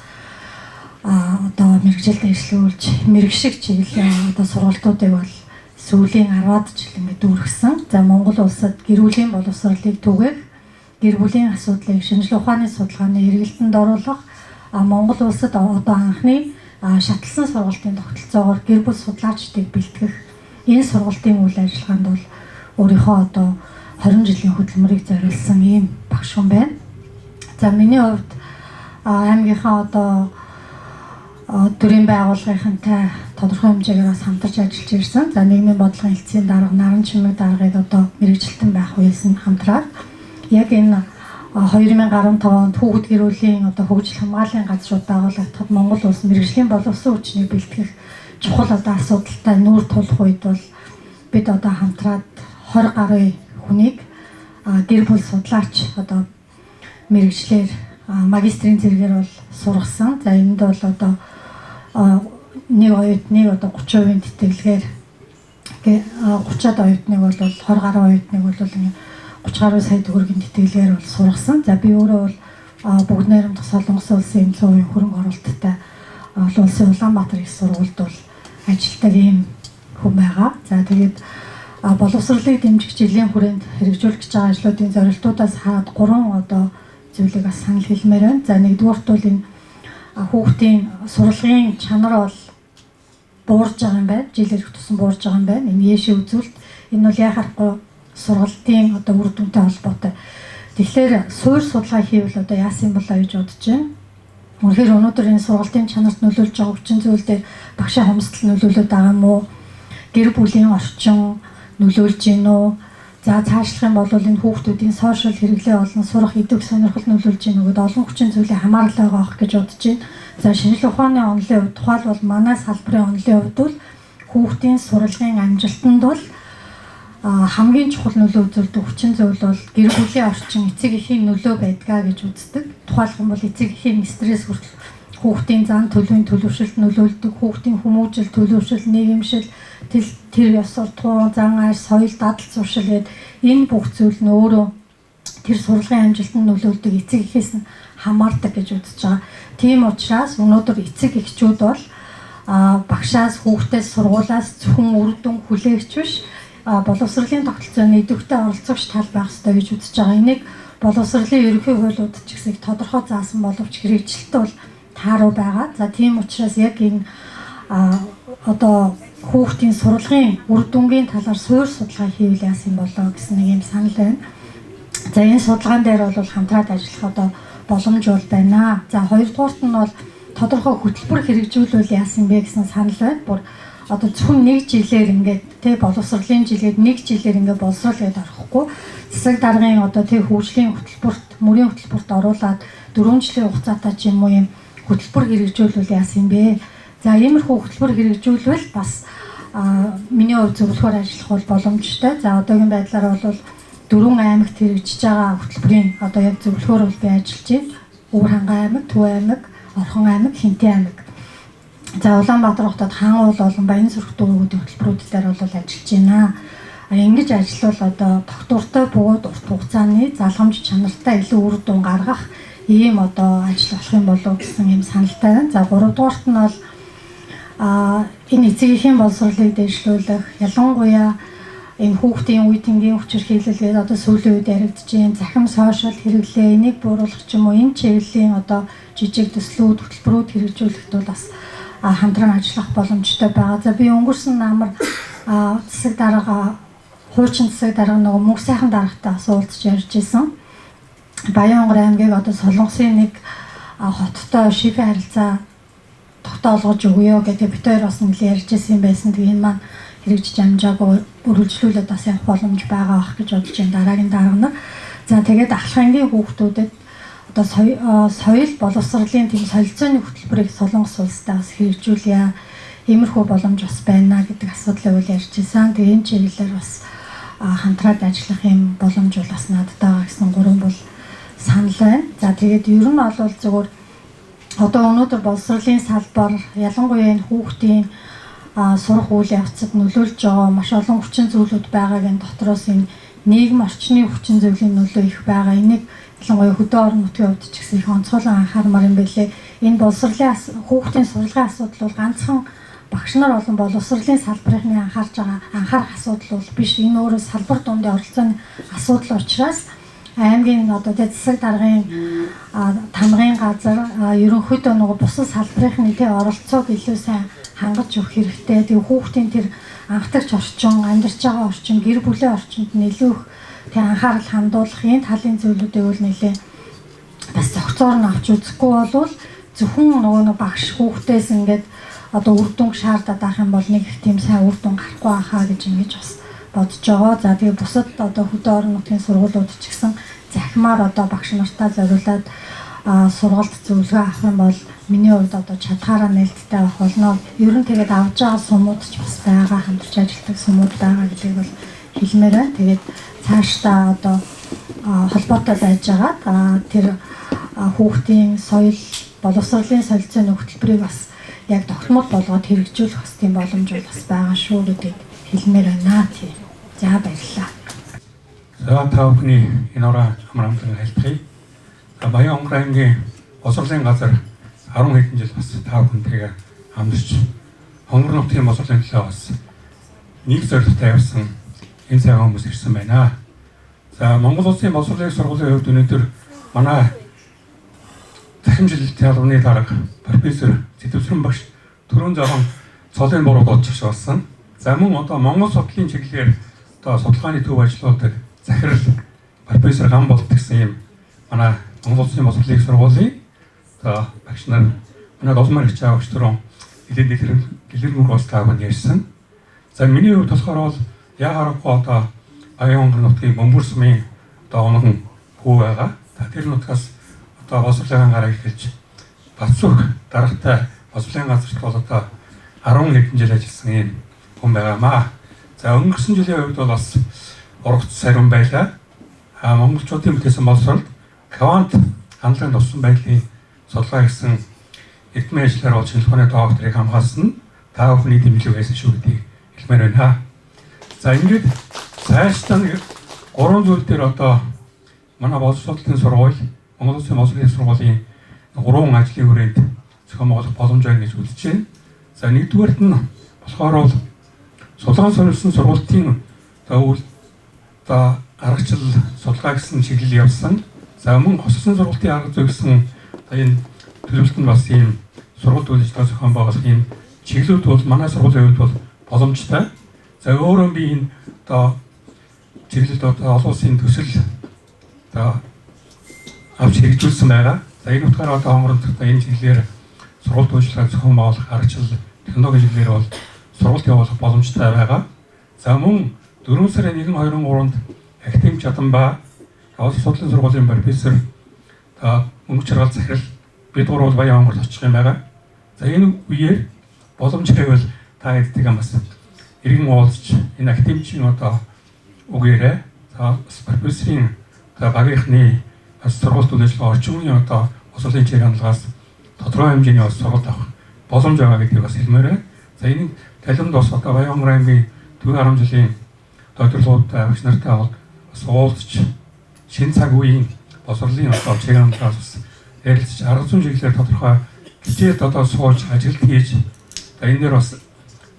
одоо мэргэжил дэвшлүүлж мэрэгшиг чиглэлийн одоо сургалтуудыг бол сүүлийн 10-аад жил ингээд дүүргэсэн. За Монгол улсад гэр бүлийн боловсролыг түгээх, гэр бүлийн асуудлыг шинжлэх ухааны судалгааны эргэлтэнд оруулах, Монгол улсад одоо анхны шатлсан сургалтын тогтолцоогоор гэр бүл судлаачдыг бэлтгэх энэ сургалтын үйл ажиллагаанд бол өөрийнхөө одоо 20 жилийн хөдөлмөрийг зориулсан ийм багш хүн байна. За миний хувьд аймгийнхаа одоо Төрийн байгууллагынхантай тодорхой хэмжээгээр бас хамтарч ажиллаж ирсэн. За, нийгмийн бодлогын хэлтсийн дарга Наран Чимэг даргыг одоо мэргэжилтэн байх үеэс нь хамтраад яг энэ 2015 онд хүүхэд гэр бүлийн одоо хөгжил хамгааллын газрууд байгуулагдахад Монгол улс мэргэжлийн боловсон хүчнийг бэлтгэх чухал одоо асуудалтай нүүр тулах үед бол бид одоо хамтраад 20 гаруй хүнийг гэр бүл судлаач одоо мэргэжлээр магистрийн зэрэгээр бол сургасан. За, энд бол одоо нэг оюутныг одоо 30% тэтгэлгээр, 30-аад оюутныг бол, 20 гаруй оюутныг бол 30 гаруй сая төгрөгийн тэтгэлгээр бол сургасан. За, би өөрөө бол Бүгд Найрамдах Солонгос улсын эмнэлгийн хөрөнгө оруулалттай олон улсын Улаанбаатар их сургуульд бол ажилладаг ийм хүн байгаа. За, тэгээд боловсролыг дэмжих жилийн хүрээнд хэрэгжүүлэх гэж байгаа ажлуудын зорилтуудаас хараад гурван одоо зүйлийг бас санал хэлмээр байна. За, нэгдүгээрт бол энэ хүүхдийн сурлагын чанар бол буурж байгаа юм байна. Жил ирэх тусам буурж байгаа юм байна. Энэ ээшээ үзүүлэлт, энэ бол яах аргагүй сургалтын одоо үр дүнтэй холбоотой. Тэгэхээр суурь судалгаа хийвэл одоо яасан болоо гэж бодож байна. Үнэхээр өнөөдөр энэ сургалтын чанарт нөлөөлж байгаа хүчин зүйл дээр багшийн хомсдол нөлөөлөд байгаа юм уу? Гэр бүлийн орчин нөлөөлж гин үү? За, цаашлах юм бол энэ хүүхдүүдийн social хэрэглээ болон сурах идэвх сонирхол нөлөөлж гин үү гэдэг олон хүчин зүйлийн хамаарал байгаа байх гэж бодож байна. За, шинжлэх ухааны онолын хувьд, тухайлбал манай салбарын онолын хувьд бол хүүхдийн сурлагын амжилтанд бол хамгийн чухал нөлөө үзүүлдэг хүчин зүйл бол гэр бүлийн орчин, эцэг эхийн нөлөө байдгаа гэж үздэг. Тухайлах юм бол эцэг эхийн стресс хүртэл хүүхдийн зан төлөвийн төлөвшөлт нөлөөлдөг, хүүхдийн хүмүүжил, төлөвшил, нийгэмшил, тэр ёс суртахуун, зан ар, соёл, дадал зуршил гээд энэ бүх зүйл нь өөрөө тэр сурлагын амжилтанд нөлөөлдөг, эцэг эхээс нь хамаардаг гэж үзэж байгаа. Тийм учраас өнөөдөр эцэг эхчүүд бол багшаас, хүүхдээс, сургуулиас зөвхөн үр дүн хүлээгч биш, боловсролын тогтолцооны идэвхтэй оролцогч тал байх ёстой гэж үзэж байгаа. Энийг боловсролын ерөнхий хуулиуд ч гэсэн их тодорхой заасан боловч хэрэгжилт бол тааруу байгаа. За, тийм учраас яг энэ одоо хүүхдийн сурлагын үр дүнгийн талаар суурь судалгаа хийвэл яасан болоо гэсэн нэг юм санал байна. За, энэ судалгаан дээр бол хамтраад ажиллах одоо боломж бол байна. За, хоёрдугаарт нь бол тодорхой хөтөлбөр хэрэгжүүлвэл яасан бэ гэсэн санал байна. Бүр одоо зөвхөн нэг жилээр ингээд тэ боловсролын жилээд нэг жилээр ингээд боловсрол гэдээ орохгүй, засаг даргын одоо тэ хөгжлийн хөтөлбөрт, мөрийн хөтөлбөрт оруулаад 4 жилийн хугацаатай ч юм уу юм хөтөлбөр хэрэгжүүлвэл яасан бэ? За, иймэрхүү хөтөлбөр хэрэгжүүлвэл бас миний хувьд зөвлөхөөр ажиллах бол боломжтой. За, одоогийн байдлаар бол дөрвөн аймагт хэрэгжиж байгаа хөтөлбөрийн одоо яг зөвлөхөөр бол би ажиллаж байна. Өвөр хангай аймаг, Төв аймаг, Орхон аймаг, Хинтээ аймаг. За, Улаанбаатар хотод Хаан уул болон Баян сүрх дүүргүүдийн хөтөлбөрүүд дээр бол ажиллаж байна. Ингэж ажиллавал одоо тогтвортой бөгөөд урт хугацааны залгамж чанартай илүү үр дүн гаргах ийм одоо ажил болох юм болов гэсэн ийм саналтай байна. За, гуравдугаарт нь бол энэ эцэг эхийн боловсролыг дэвшлүүлэх, ялангуяа энэ хүүхдийн үе тэнгийн хүчирхийлэл гэдэг одоо сүүлийн үед яригдж байна. Захим social хэрэглээ, энийг бууруулах ч юм уу энэ чиглэлийн одоо жижиг төслүүд, хөтөлбөрүүд хэрэгжүүлэхэд бол бас хамтран ажиллах боломжтой байгаа. За, би өнгөрсөн намар засаг дарга, хуучин засаг дарга нөгөө мөнх сайхан даргатай бас уулзч ярьж исэн. Баян-Онгор аймгийг одоо Солонгосын нэг хоттой шифэн харилцаа тогтоолгож өгье гэдэг бид хоёр бас нэлээд ярьж исэн юм байсан. Тэгээ энэ маань хэрэгжиж амжаагүй, үргэлжлүүлээд бас явах боломж байгаа бах гэж бодож байна дараагийн дарга нар. За, тэгээд ахлах ангийн хүүхдүүдэд одоо соёл боловсролын тийм солилцооны хөтөлбөрийг Солонгос улстай бас хэрэгжүүлье. Иймэрхүү боломж бас байна гэдэг асуудлыг үл ярьж исэн. Тэгээ энэ чиглэлээр бас хамтраад ажиллах юм боломж бол бас надад байгаа гэсэн гурван бол санал байна. За, тэгээд ер нь бол зөвхөн одоо өнөөдөр боловсролын салбар, ялангуяа энэ хүүхдийн сурах үйл явцад нөлөөлж байгаа маш олон хүчин зүйлүүд байгааг энэ дотроос энэ нийгэм орчны хүчин зүйлийн нөлөө их байгаа. Энийг ялангуяа хөдөө орон нутгийн хувьд ч гэсэн их онцгойлон анхаармаар юм билээ. Энэ боловсролын хүүхдийн сурлагын асуудал бол ганцхан багш нар болон боловсролын салбарын анхаарч байгаа анхаарах асуудал бол биш. Энэ өөрөө салбар дундын оролцооны асуудал учраас аймгийн одоо тэ засаг даргын, тамгын газар, ерөнхийдөө нөгөө бусад салбарын тэ оролцоог илүү сайн хангаж өгөх хэрэгтэй. Тэгээ хүүхдийн тэр анхдагч орчин, амьдарч байгаа орчин, гэр бүлийн орчинд нь илүү их тэг анхаарал хандуулах энэ талын зүйлүүдийг бол нэлээ бас зохицоор нь авч үзэхгүй болвол Зөвхөн нөгөө нэг багш хүүхдээс ингээд одоо үр дүнг шаардаад байх юм бол нэг их тийм сайн үр дүн гарахгүй байхаа гэж ингэж бас бодож байгаа. За тэгээ бусад одоо хөдөө орон нутгийн сургуулиуд ч гэсэн захимаар одоо багш нартаа зориулаад сургалт зөвлөгөө авах юм бол миний хувьд одоо чадхаараа нээлттэй байх болно. Ер нь тэгээд авж байгаа сумууд ч бас байгаа, хамтарч ажилладаг сумууд байгаа гэдгийг бол хэлмээр байна. Тэгээд цаашдаа одоо холбоотой байж байгаад тэр хүүхдийн соёл боловсролын солилцооны хөтөлбөрийг бас яг тогтмол болгоод хэрэгжүүлэх бас тийм боломж бол бас байгаа шүү гэдгийг хэлмээр байна тий. За баярлалаа. За та бүхний энэ орой амар амгалан айлтгая. За Баян-Онгор аймгийн боловсролын газар 10 хэдэн жил бас та бүхэнтэйгээ хамтарч Хонгор нутгийн боловсролын төлөө бас нэг зорилготой явсан энэ сайхан хүмүүс ирсэн байна. За Монгол Улсын боловсролын сургуулийн хувьд өнөөдөр манай захим жилийн албаны дарга профессор Зэдвсрэн багш түрүүн жоохон цолын буруу дуудчих болсон. За мөн одоо Монгол судлалын чиглэлээр одоо судалгааны төв ажилладаг захирал профессор Гамболт гэсэн юм манай Монгол Улсын боловсролын сургуулийн одоо багш нар манай Долмаар хичээ багш түрүүн нэлээд дэлгэрэнгүй бас тааг нь ярьсан. За миний хувьд болохоор бол яг харахгүй одоо Баян-Онгор нутгийн Бөмбөр сумын одоо онгон хүү байгаа. За тэр нутгаас одоо боловсролын гараа эхэлж Батсүх даргатай боловсролын газарт бол одоо 10 хэдэн жил ажилласан юм хүн байгаамаа. За өнгөрсөн жилийн хувьд бол бас ургац сариун байлаа. А монголчуудын бүтээсэн боловсролд квант хандлагын туссан байдлын судалгаа гэсэн эрдмийн ажлаар бол шинжилгээ ухааны докторыг хамгаалсан та бүхний дэмжлэг байсан шүү гэдгийг хэлмээр байна. За ингээд цаашдаа нэг гурван зүйл дээр одоо манай боловсролын сургууль, Монгол Улсын боловсролын сургуулийн гурван ажлын хүрээнд зохион байгуулах боломж байна гэж үзэж байна. За нэгдүгээрт нь болохоор бол судалгаан суурилсан сургуулийн одоо үйл одоо аргачлал судалгаа гэсэн чиглэл явсан. За мөн хоссон сургалтын арга зүй гэсэн одоо энэ төлөвлөлт нь бас ийм сургалт үйл ажиллагаа зохион байгуулах ийм чиглэлүүд бол манай сургуулийн хувьд бол боломжтой. За өөрөө би энэ одоо чиглэлд одоо олон улсын төсөл одоо авч хэрэгжүүлсэн байгаа. За энэ утгаараа одоо Хонгор нутагт энэ чиглэлээр сургалт үйл ажиллагаа зохион байгуулах аргачлал технологи чиглэлээр бол сургалт явуулах боломжтой байгаа. За мөн 4 сарын 1, 2, 3-нд академик Чаданбаа олон судлалын сургуулийн профессор Мөнгө чаргал захирал бид гурав бол Баян-Онгорт очих юм байгаа. За энэ үеэр боломж байвал та хэдтэйгээ бас иргэн уулзч энэ академичийн одоо үгээрээ за бас профессорын одоо багийнхны бас сургалт үйл ажиллагаа орчин үеийн одоо боловсролын чиг хандлагаас тодорхой хэмжээний бас сургалт авах боломж байгаа гэдгийг бас хэлмээр байна. За энэ талимд бас одоо Баян-Онгор аймгийн Төвийн 10 жилийн докторлуудтай багш нартай бас уулзч шинэ цаг үеийн боловсролын одоо чиг хандлагаас бас ярилцж арга зүйн чиглэлээр тодорхой хичээлд одоо сууж ажилт хийж за энэ дээр бас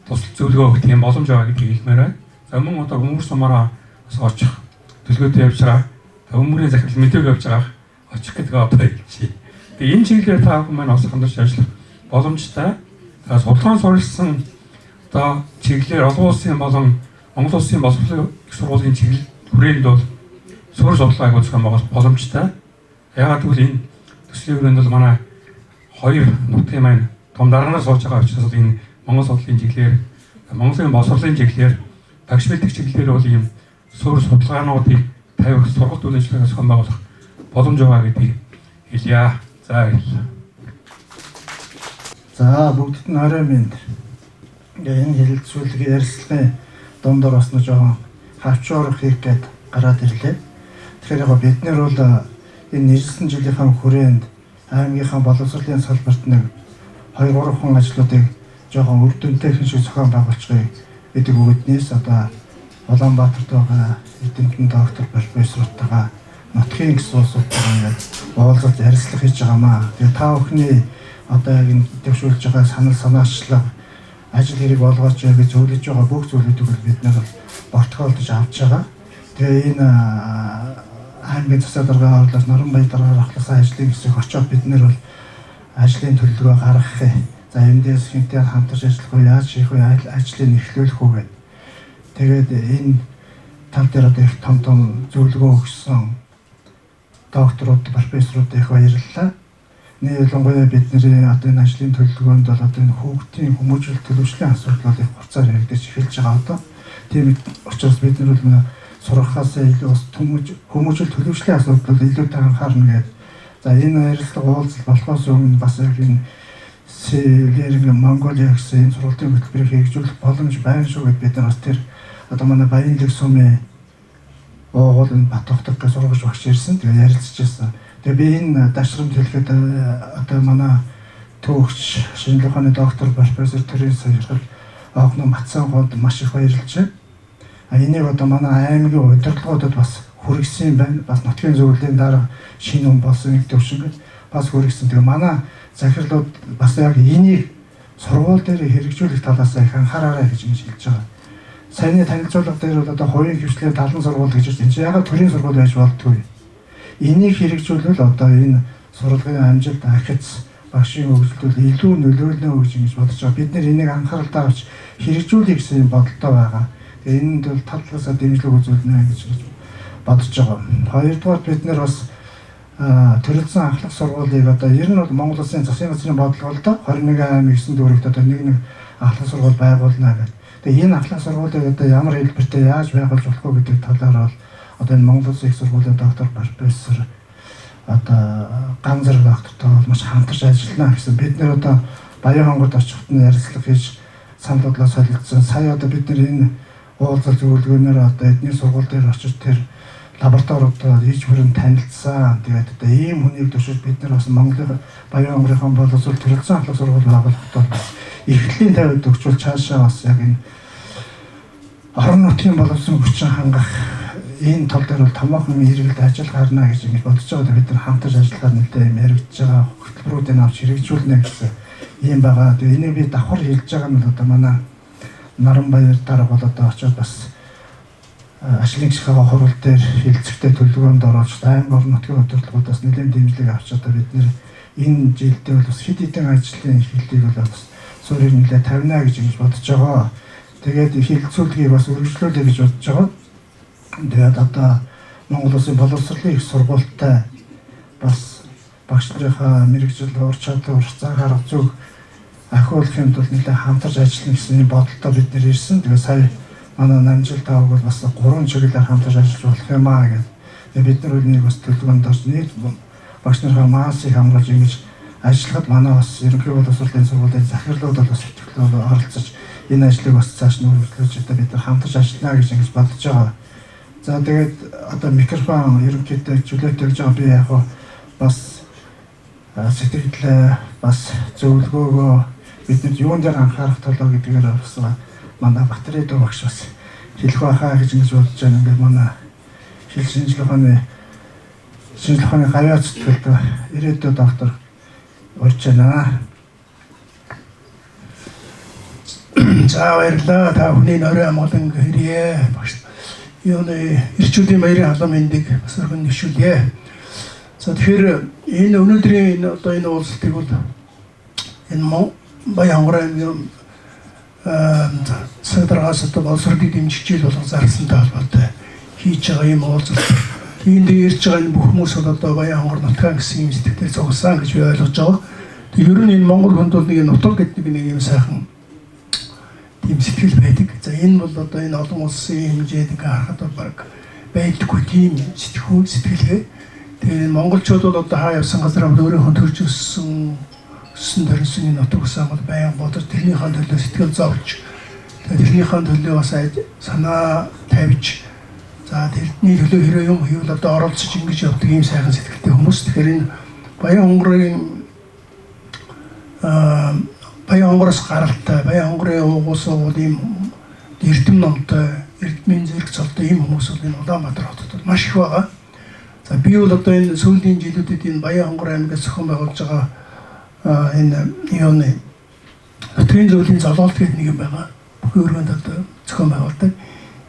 тусал зөвлөгөө өгөх тийм боломж байгаа гэдгийг хэлмээр байна. За мөн одоо Бөмбөр сумаараа бас очих төлөвлөгөөтэй явж байгаа. За Бөмбөрийн захирал мэдээг явж байгаа очих гэдэг одоо хэлчихье. Тэгээ энэ чиглэлээр та бүхэн маань бас хамтарч ажиллах боломжтой. За судалгаан суурилсан одоо чиглэлээр олон улсын болон Монгол Улсын боловсролын их сургуулийн чиглэл хүрээнд бол суурь судалгааг зохион байгуулах боломжтой. Яагаад гэвэл энэ төслийн хүрээнд бол манай хоёр нутгийн маань том дарганаар сууж байгаа учраас энэ Монгол судлалын чиглэлээр Монголын боловсролын чиглэлээр багш бэлтгэх чиглэлээр бол ийм суурь судалгаануудыг тавих сургалт үйл ажиллагааг зохион байгуулах боломж байгаа гэдгийг хэлье. За баярлалаа. За бүгдд нь орой минь. Ингээ энэ хэлэлцүүлэг ярилцлагын дундор бас нэг жоохон хавчуур хийх гээд гараад ирлээ. Тэгэхээр яг бид нэр бол энэ нэрлсэн жилийнхаа хүрээнд аймгийнхаа боловсролын салбарт нэг 2 3 хүн ажлуудыг жоохон үр дүнтэй шиг зохион байгуулчихъя гэдэг үгнээс одоо Улаанбаатарт байгаа эрдэмтэн доктор профессортойгоо нутгийн гэсэн улсуудтайгаа ингээд уулзалт ярилцлага хийж байгаамаа. Тэгээ та бүхний одоо яг энэ дэвшүүлж байгаа санал санаачлага ажил хэрэг болгооч гэж зөвлөж байгаа бүх зүйлүүдийг бол бид нар бортгоолдож авч байгаа. Тэгээ энэ аймгийн засаг даргын хорлоос Наранбаяр даргаар авахласан ажлын хэсэг очиод бид нар бол ажлын төлөвлөгөө гаргах юм. За эндээс хинтээ хамтарч ажиллах уу, яаж хийх вэ, ажлыг эхлүүлэх үү гэдэг. Тэгээд энэ тал дээр одоо их том том зөвлөгөө өгсөн докторууд, профессорууд их баярлалаа. Ялангуяа бидний одоо энэ ажлын төлөвлөгөөнд бол одоо энэ хүүхдийн хүмүүжил төлөвшлийн асуудал бол их хурцаар яригдаж эхэлж байгаа одоо. Тийм учраас бид нар бол сургахаас илүү бас хүмүүжил төлөвшлийн асуудал бол илүүтэй анхаарна гэдэг. За энэ ярилцлага уулзалт болохоос өмнө бас яг энэ Learning Mongolia гэсэн энэ сургалтын хөтөлбөрийг хэрэгжүүлэх боломж байна шүү гэд бид нар бас тэр одоо манай Баянлэг сумын уугуул энэ Батохтог гэж сургаж багш ирсэн. Тэгээ ярилцж байсан. Тэгээ би энэ дашрамд хэлэхэд одоо манай төвөгч шинжлэх ухааны доктор профессор Төрийн саяхал Огно Матсан гоод маш их баярлж байна. А энийг одоо манай аймгийн удирдлагуудад бас хүргэсэн юм байна. Бас нутгийн зөвлөлийн дараа шинэ хүн болсон нэг төвшингэд бас хүргэсэн. Тэгээ манай захирлууд бас яг энийг сургууль дээр хэрэгжүүлэх талаас их анхаараарай гэж ингэж хэлж байгаа. Саяны танилцуулга дээр бол одоо хувийн хвшлэр 70 сургууль гэж байна. Энэ чинь ягаад төрийн сургууль байж болдгоо. Энийг хэрэгжүүлвэл одоо энэ сурлагын амжилт ахиц багшийн хөгжилд илүү нөлөөлнө гэж ингэж бодож байгаа. Бид нэр энийг анхааралтай авч хэрэгжүүлэе гэсэн юм бодолтой байгаа. Тэгээ энэнд бол тал талаасаа дэмжлэг үзүүлнэ гэж бодож байгаа. Хоёрдугаар бид нэр бас төрөлцсөн ахлах сургуулийг одоо ер нь бол Монгол Улсын засгийн газрын бодлого л доо 21 аймаг 9 дүүрэгт одоо нэг ахлах сургууль байгуулна гэдэг. Тэгээ энэ ахлах сургуулийг одоо ямар хэлбэртэй яаж байгуулж болох вэ гэдэг талаар бол одоо энэ Монгол Улсын их сургуулийн доктор профессор одоо ган зэрэг доктортой бол маш хамтарч ажиллана гэсэн. Бид нэр одоо Баян хонгорт очиход нь ярилцлага хийж санал бодлоо солилцсон. Сая одоо бид нэр энэ уулзалт зөвлөгөөнөөр одоо эдний сургууль дээр очиж тэр лабораториудаа иж бүрэн танилцсан. Тэгээд одоо ийм хүнийг төшөж бид нар бас Монголын Баян хонгорын боловсрол төрөлцсөн ахлах сургууль байгуулахад бол бас эхлэлийн тавиад өгчүүл цаашаа бас яг энэ орон нутгийн боловсон хүчин хангах энэ тал дээр бол томоохон хэрэгэлд ажил гарна гэж ингэж бодож байгаа. Бид нар хамтарч ажиллахаар нэлээд юм яригдж байгаа хөтөлбөрүүдийг авч хэрэгжүүлнэ гэсэн ийм байгаа. Тэгээ энийг би давхар хэлж байгаа нь бол одоо манай Наранбаяр дарга бол одоо очиод бас ажлын гишгийнхаа хурал дээр хилцэгтэй төлөвлөгөөнд оруулж аймаг орон нутгийн удирдлагуудаас нэлээд дэмжлэг авч одоо бид нэр энэ жилдээ бол бас хэд хэдэн ажлын эхлэлийг бол бас суурийг нэлээд тавина гэж ингэж бодож байгаа. Тэгээд хилцүүлгийг бас үргэлжлүүлэе гэж бодож байгаа. Тэгээд одоо Монгол Улсын боловсролын их сургуультай бас багш нарынхаа мэргэжил ур чадвар, зан арга зүг ахиулахын тулд нэлээд хамтарч ажиллана гэсэн бодолтой бид нэр ирсэн. Тэгээд сая манай Намжил таавг бол бас 3 чиглэлээр хамтарч ажиллаж болох юм аа гэдэг. Тэгээд бид нар үнийг бас төлөвлөгөөнд орж нийт багш нарынхаа массыг хамгаалж ингэж ажиллахад манай бас ерөнхий боловсролын сургуулийн захирлууд бол бас идэвхтэй оролцож энэ ажлыг бас цааш нь үргэлжлүүлж одоо бид нар хамтарч ажиллана гэж ингэж бодож байгаа. За тэгээд одоо микрофон ерөнхийдөө чөлөөтэй гэж байгаа би яг бас сэтгэлдээ бас зөвлөгөөгөө бид юун дээр анхаарах толоо гэдгээр бас манай Батрын дүү багш бас хэлэх байхаа гэж ингэж бодож байна. Ингээд манай хэл шинжлэх ухааны гавьяа зүтгэлд ирээдүйн доктор урьж байна. За баярлалаа. Та бүхний норой амгалан хэрье. Багш юуны эрчүүдийн баярын халуун мэндийг бас өргөн нэвшүүлье. За тэгэхээр энэ өнөөдрийн энэ одоо энэ уулзалтыг бол энэ Баян хонгор аймгийн засаг даргаас одоо боловсролыг дэмжих жил болгон зарласантай холбоотой хийж байгаа юм уулзалт. Энд ирж байгаа энэ бүх хүмүүс бол одоо Баян хонгор нутгаан гэсэн юм сэтгэлээр зогссон гэж би ойлгож байгаа. Тэг ер нь энэ Монгол хүнд бол нэг нутаг гэдэг нэг юм сайхан тийм сэтгэл байдаг. За энэ бол одоо энэ олон улсын хэмжээнд ингээ харахад бол баг байдаггүй тийм сэтгхүү сэтгэлгээ. Тэгээ монголчууд бол одоо хаа явсан газар өөрийнхөө төрж өссөн өссөн төрсөн энэ нутаг усаа бол баян бодож тэрнийхээ төлөө сэтгэл зовж тэрнийхээ төлөө бас санаа тавьж за тэрний төлөө хэрэг юм хийвэл одоо оролцож ингэж явдаг ийм сайхан сэтгэлтэй хүмүүс. Тэгэхээр энэ Баян хонгорын Баян хонгороос гаралтай, Баян хонгорын уугуус угуул ийм эрдэм номтой, эрдмийн зэрэг цолтой ийм хүмүүс бол энэ Улаанбаатар хотод маш их байгаа. За би бол одоо энэ сүүлийн жилүүдэд энэ Баян хонгор аймагаас зохион байгуулж байгаа энэ юуны нутгийн зөвлөлийн золоолт гэдэг нэг юм байгаа. Бүхий өргөнд одоо зохион байгуулдаг.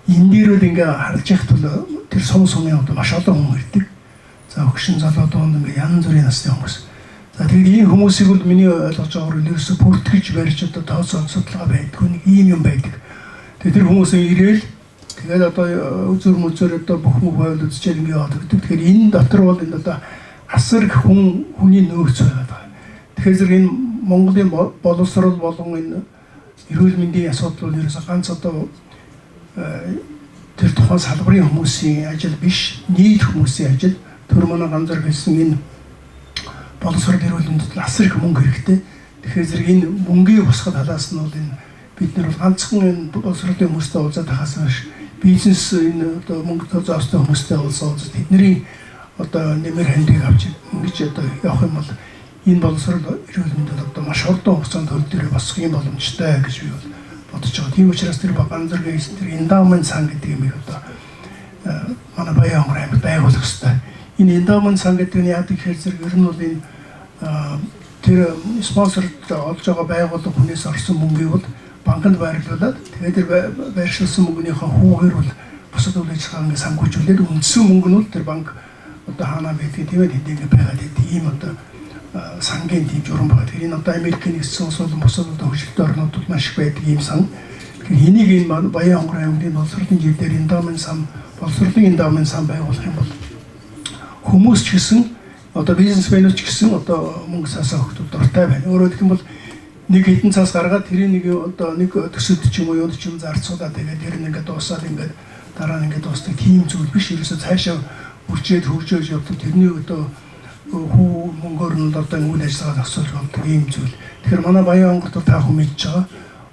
Энэ дээр бол ингээ харж яхад бол тэр сум сумын одоо маш олон хүн ирдэг. За өгшин залуу дунд ингээ янз бүрийн насны хүмүүс. За тэгээд ийм хүмүүсийг бол миний ойлгож байгаагаар ерөөсө бүртгэж барьж одоо тооцоо судалгаа байдгүй нэг ийм юм байдаг. Тэгээд тэр хүмүүс ирээл тэгээд одоо үзүр мүзүр одоо бүх мөх байвал үзчихэл ингээ яваад өгдөг. Тэгэхээр энэ дотор бол энэ одоо Асар их хүний нөөц байгаад байгаа. Тэгэхээр зэрэг энэ Монголын боловсрол болон энэ эрүүл мэндийн асуудал бол ерөөсөө ганц одоо тэр тухайн салбарын хүмүүсийн ажил биш, нийт хүмүүсийн ажил. Тэр манай Ганзар хэлсэн энэ боловсрол, эрүүл мэндэд асар их мөнгө хэрэгтэй. Тэгэхээр зэрэг энэ мөнгийн босгох талаас нь бол энэ бид нар бол ганцхан энэ боловсролын хүмүүстэй уулзаад байхаас биш, бизнес, энэ одоо мөнгө зоостой хүмүүстэй уулзаад тэдний одоо нэмэр хандыг авч ингэж одоо явах юм бол энэ боловсрол, эрүүл мэнд бол одоо маш хурдан хугацаанд хөл дээрээ босох юм боломжтой гэж би бол бодож байгаа. Тийм учраас тэр Ганзаргийн хэлсэн тэр endowment сан гэдэг юм одоо манай Баян-Хонгор аймагт байгуулах хэрэгтэй. Энэ endowment сан гэдэг нь яадаг гэхээр зэрэг ер нь бол энэ тэр спонсор олж байгаа байгууллага хүнээс орсон мөнгийг бол банкнд байрлуулад, тэгээд тэр байршуулсан мөнгөнийхөө хүүгээр бол бусад үйл ажиллагаа ингээ санхүүжүүлээд, үндсэн мөнгө нь бол тэр банк одоо хаанаа байдгийг, тийм ээ, тэнд ингээ байгаад байдаг ийм одоо сангийн тийм журам байгаа. Тэгэхээр энэ одоо Америкийн нэгдсэн улс болон бусад одоо хөгжилтэй орнуудад маш их байдаг ийм сан. Тэгэхээр энийг энэ Баян-Хонгор аймгийн боловсролын жилээр endowment сан, боловсролын endowment сан байгуулах юм бол хүмүүс ч гэсэн, одоо бизнесмэнүүд ч гэсэн одоо мөнгө цаасаа өгөхөд дуртай байна. Өөрөөр хэлэх юм бол нэг хэдэн цаас гаргаад, тэрийг нэг одоо нэг төсөлд ч юм уу, юунд ч юм зарцуулаад, тэгээд тэр нь ингээд дуусаад, ингээд дараа нь ингээд дуусдаг тийм зүйл биш. Ерөөсөө цаашаа үржээд хөгжөөж явдаг. Тэрний одоо хүү мөнгөөр нь одоо үйл ажиллагаа зохицуулж болдог ийм зүйл. Тэгэхээр манай Баян-Хонгорт та хүн мэдж байгаа.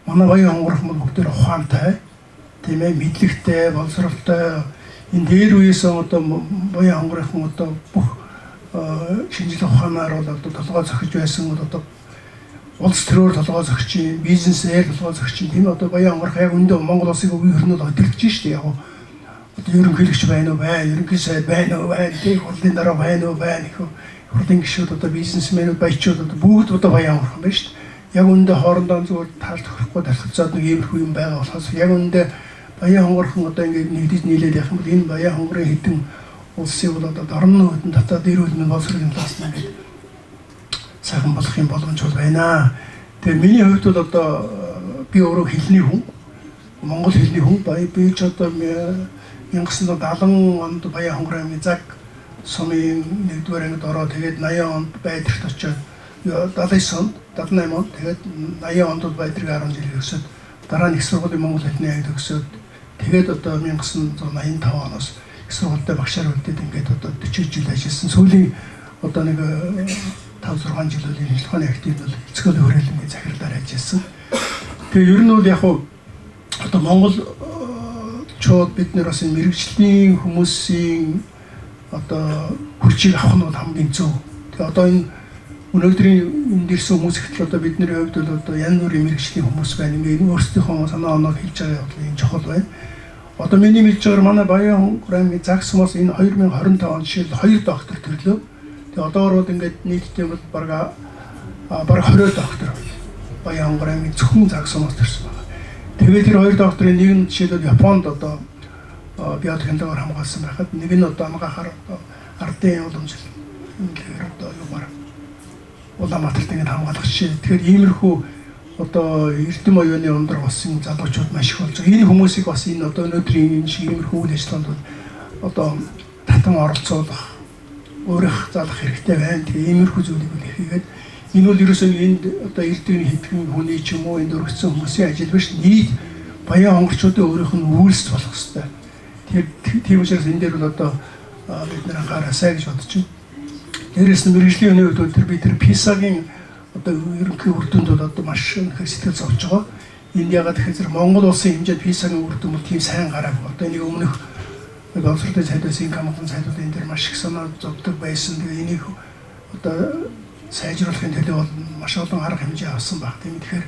Манай Баян-Хонгорх бол бүгдээр ухаантай, тийм ээ, мэдлэгтэй, боловсролтой. Энэ дээр үеэс одоо Баян-Хонгорын одоо бүх шинжлэх ухаанаар бол одоо толгой зохиж байсан бол одоо улс төрөөр толгой зохиж, бизнесээр толгой зохиж, тийм, одоо Баян-Хонгорх яг өндөө Монгол улсыг үеийн хөрнөл хөдөлгөж шүү дээ. Яг одоо ерөнхийлөгч байна уу, байна, ерөнхий сайд байна уу, байна, тийм, хурлын дараа байна уу, байна, их хурлын гишүүд, одоо бизнесмэнүүд, баячууд, одоо бүгд одоо Баян-Хонгорхон байна шүү дээ. Яг үүндээ хоорондоо зүгээр таал тохирохгүй тархилцаад нэг иймэрхүү юм байгаа болохоос яг үүндээ Баян-Хонгорхон одоо ингээд нэгдэж нийлээд явах юм бол энэ Баян-Хонгорын хэдэн улсын бол одоо орон нууцын дотоод эрүүл мэнд, боловсролын талаас нь ингээд сайхан болох юм боломж бол байна. Тэгээ миний хувьд бол одоо би өөрөө хэлний хүн, монгол хэлний хүн. Би ч одоо 1970 онд Баян-Хонгор аймгийн Заг сумын 1-р ангид ороод, тэгээд 80 онд Байдрагт очиод, 79 онд, 78 онд, тэгээд 80 онд Байдрыг 10 жил төгсөөд, дараа нь их сургуулийн монгол хэлний анги төгсөөд, тэгээд одоо 1985 оноос их сургуультай багшаар үлдээд ингээд одоо 40 жил ажилласан. Сүүлийн одоо нэг 5 6 жил бол шинжлэх ухааны актив бол эцгэл хүрээлэнгийн захирлаар ажилласан. Тэгээ ер нь бол яг хуу одоо Монгол чууд бид нэр бас энэ мэрэгжлийн хүмүүсийн одоо хүчийг авах нь бол хамгийн зөв. Тэгээ одоо энэ өнөөдрийн энд ирсэн хүмүүс ихтэл одоо бидний хувьд бол одоо янз бүрийн мэрэгжлийн хүмүүс байна. Ингээд өөрсдийнхөө санаа оноог хэлж байгаа явдал энэ чухал байна. Одоо миний мэдж байгаагаар манай Баян-Хонгор аймгийн Заг сумаас энэ 2025 он жишээл 2 доктор төрлөө. Тэгээ одоогор бол ингээд нийтдээ бол бараг 20 доктор Баян-Хонгор аймгийн зөвхөн Заг сумаас төрсөн байна. Тэгээд тэр 2 докторын нэг нь жишээлбэл Японд одоо биотехнологиор хамгаалсан байхад, нэг нь одоо амгаахаар одоо ардын уламжлал одоо юугаар Улаанбаатарт ингээд хамгаалах жишээ. Тэгэхээр иймэрхүү одоо эрдэм оюуны өндөр болсон залуучууд маш их болж байгаа. Энэ хүмүүсийг бас энэ одоо өнөөдрийн энэ шиг иймэрхүү үйл ажиллагаанд бол одоо татан оролцуулах, өөрөх залах хэрэгтэй байна. Тэгээ иймэрхүү зүйлийг бол хийгээд, энэ бол ерөөсөө энд одоо эрдэмний хэдхэн хүний ч юм уу, энд өргөцсөн хүмүүсийн ажил биш, нийт Баян хонгорчуудын өөрийнх нь үйлс болох хэрэгтэй. Тэгэхээр тийм учраас энэ дээр бол одоо бид нар анхаараасай гэж бодож байна. Дээрээс нь мэргэжлийн хүний хувьд тэр би тэр PISA-гийн одоо ерөнхий үр дүнд бол одоо маш их сэтгэл зовж байгаа. Энд ягаад гэхээр Монгол улсын хэмжээнд PISA-гийн үр дүн бол тийм сайн гараагүй. Одоо энийг өмнөх боловсролын сайд байсан, Инх Хамгаалан сайдууд энэ дээр маш их санаа зовдөг байсан. Тэгээ энийг одоо сайжруулахын төлөө бол маш олон арга хэмжээ авсан баг. Тийм, тэгэхээр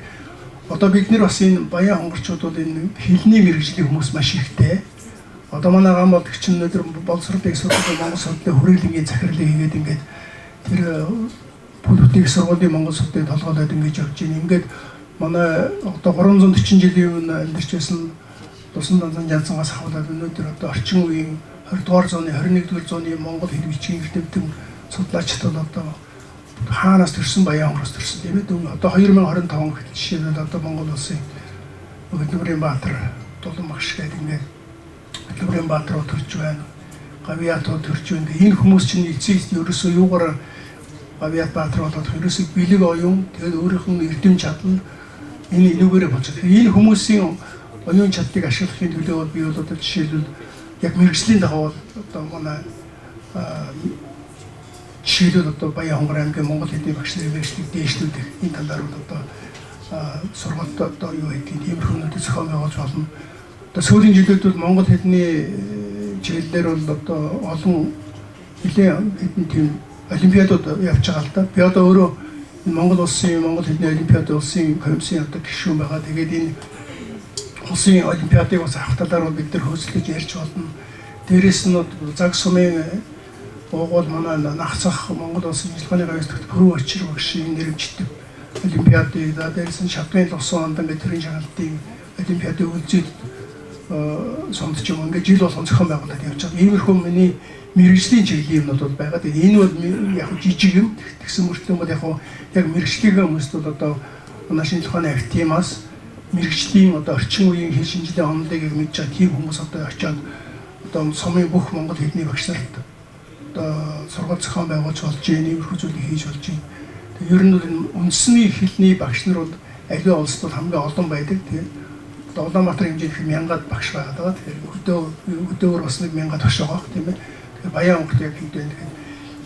одоо бид нар бас энэ Баян хонгорчууд бол энэ хэлний мэргэжлийн хүмүүс маш ихтэй. Одоо манай гам болдогч нь өнөөдөр боловсролын их сургуулийн Монгол судлалын хүрээлэнгийн захирлыг хийгээд, ингээд тэр бүлбүтийн их сургуулийн Монгол судлалыг толгойлоод ингэж явж байна. Ингээд манай одоо 340 жилийн өмнө амьдарч байсан Дурсан Данзан Жанцангаас ахуулаад өнөөдөр одоо орчин үеийн 20 дугаар зууны, 21 дугаар зууны монгол хэл бичгийн эрдэмтэн судлаачид бол одоо хаанаас төрсөн? Баян-Хонгороос төрсөн, тийм ээ. Одоо 2025 он гэхэл жишээлбэл одоо Монгол улсын Хөдөлмөрийн баатар Дулан багш гэдэг ингээд Хөдөлмөрийн баатар төрж байна. гавьяатууд төрж байна. Энэ хүмүүс чинь эцсийн ерөөсөө юугаар гавьяат баатар болоод ерөөсөө бэлэг оюун, тэгээд өөрийнх нь эрдэм чадал энэ энүүгээрээ болж байгаа. Энэ хүмүүсийн оюун чадлыг ашиглахын төлөө би бол одоо жишээлбэл яг мэргэжлийн дагуу одоо манай жишээлбэл одоо Баян-Хонгор аймгийн Монгол хэлний багш нарын мэргэжлийг дээшлүүлэх энэ талаар бол одоо сургалт одоо юу гэдгийг тиймэрхүү юмнуудыг зохион байгуулж болно. Одоо сүүлийн жилүүд бол монгол хэлний чиглэлээр бол одоо олон нэлээд хэдэн тийм олимпиадууд явж байгаа л да. Би одоо өөрөө Монгол улсын монгол хэлний олимпиад улсын комиссийн одоо гишүүн байгаа. Тэгээд энэ улсын олимпиадыг бас авах талаар бол бид нар хөөцлөж ярьж болно. Дээрээс нь цаг сумын уугуул манай нах цах Монгол улсын шинжилгээний гавьяас Пүрүү очир багшийн нэрвчдэг олимпиадыг, за дээрээс нь шатны лусан андан гэх төрийн шагналтын олимпиадыг үлзээд сумд ч юм ингээд жил болгон зохион байгуулад явж байгаа. Иймэрхүү миний мэргэжлийн чиглэлийн юмнууд бол байгаа. Тэгээд энэ бол яг жижиг юм. Тэгсэн мөртлөө бол яг яг мэргэжлийнхээ хүмүүст бол одоо манай шинжилгээ ухааны активаас мэргэжлийн одоо орчин үеийн хэл шинжилгээ онолыг мэдж байгаа тийм хүмүүс одоо очиод одоо сумын бүх монгол хэлний багш нарт одоо сургалт зохион байгуулж болж байна, иймэрхүү зүйлийг хийж болж байна. Тэгээд ер нь бол энэ үндэсний хэлний багш нар бол аливаа улсад бол хамгийн олон байдаг. Тэгээд одоо Улаанбаатар хэмжээнд их мянгаад багш байгаа даа. Тэгэхээр хөдөөгөр бас нэг мянгаад багш байгаа тийм ээ. Тэгэхээр Баян-Хонгорт яг хэд вэ? Тэгэхээр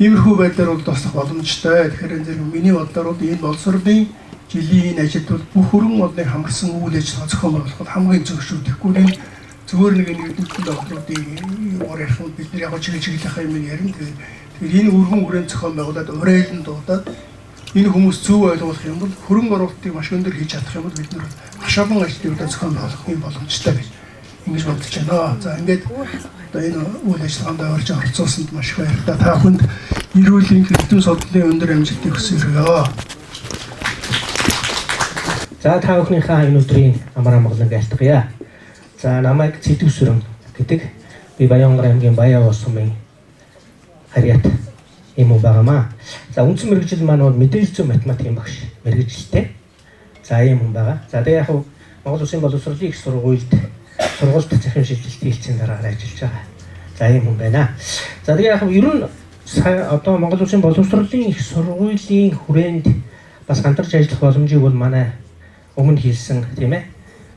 иймэрхүү байдлаар бол туслах боломжтой. Тэгэхээр энэ зэрэг миний бодлоор бол энэ боловсролын жилийн энэ ажилд бол бүх хөрөн олныг хамарсан үйл ажиллагаа зохион байгуулах хамгийн зөв шүү. Тэгэхгүй энэ зүгээр нэг эрдэмтэн докторуудын юугаар ярих нь бид нар яг чиглэлийнхаа юм ярина. Тэгэхээр энэ өргөн хүрээнд зохион байгуулад урайлан дуудаад энэ хүмүүс зөв ойлгох юм бол хөрөнгө оруулалтыг маш өндөр хийж чадах юм бол бид нар маш олон ажлыг одоо зохион байгуулах юм боломжтой гэж ингэж бодож байна. За ингээд одоо энэ үйл ажиллагаанд орж оролцуулсанд маш их баярлалаа. Та бүхэнд эрүүл эрдэм судлалын өндөр амжилтыг хүсье. За та бүхнийхээ энэ өдрийн амар амгаланг айлтгая. За намайг Цэдвсүрэн гэдэг. Би Баян-Хонгор аймгийн Баян сумын харьяат юм уу байгаамаа. За үндсэн мэргэжил маань бол мэдээлэл зүйн математикийн багш мэргэжилтэй. За ийм хүн байгаа. За тэгээ яг Монгол Улсын боловсролын их сургуульд сургалт цахим шилжилт хийлцэн дараагаар ажиллаж байгаа. За ийм хүн байна. За тэгээ яг ер нь одоо Монгол Улсын боловсролын их сургуулийн хүрээнд бас хамтарч ажиллах боломжийг бол манай өмнө хийсэн тийм ээ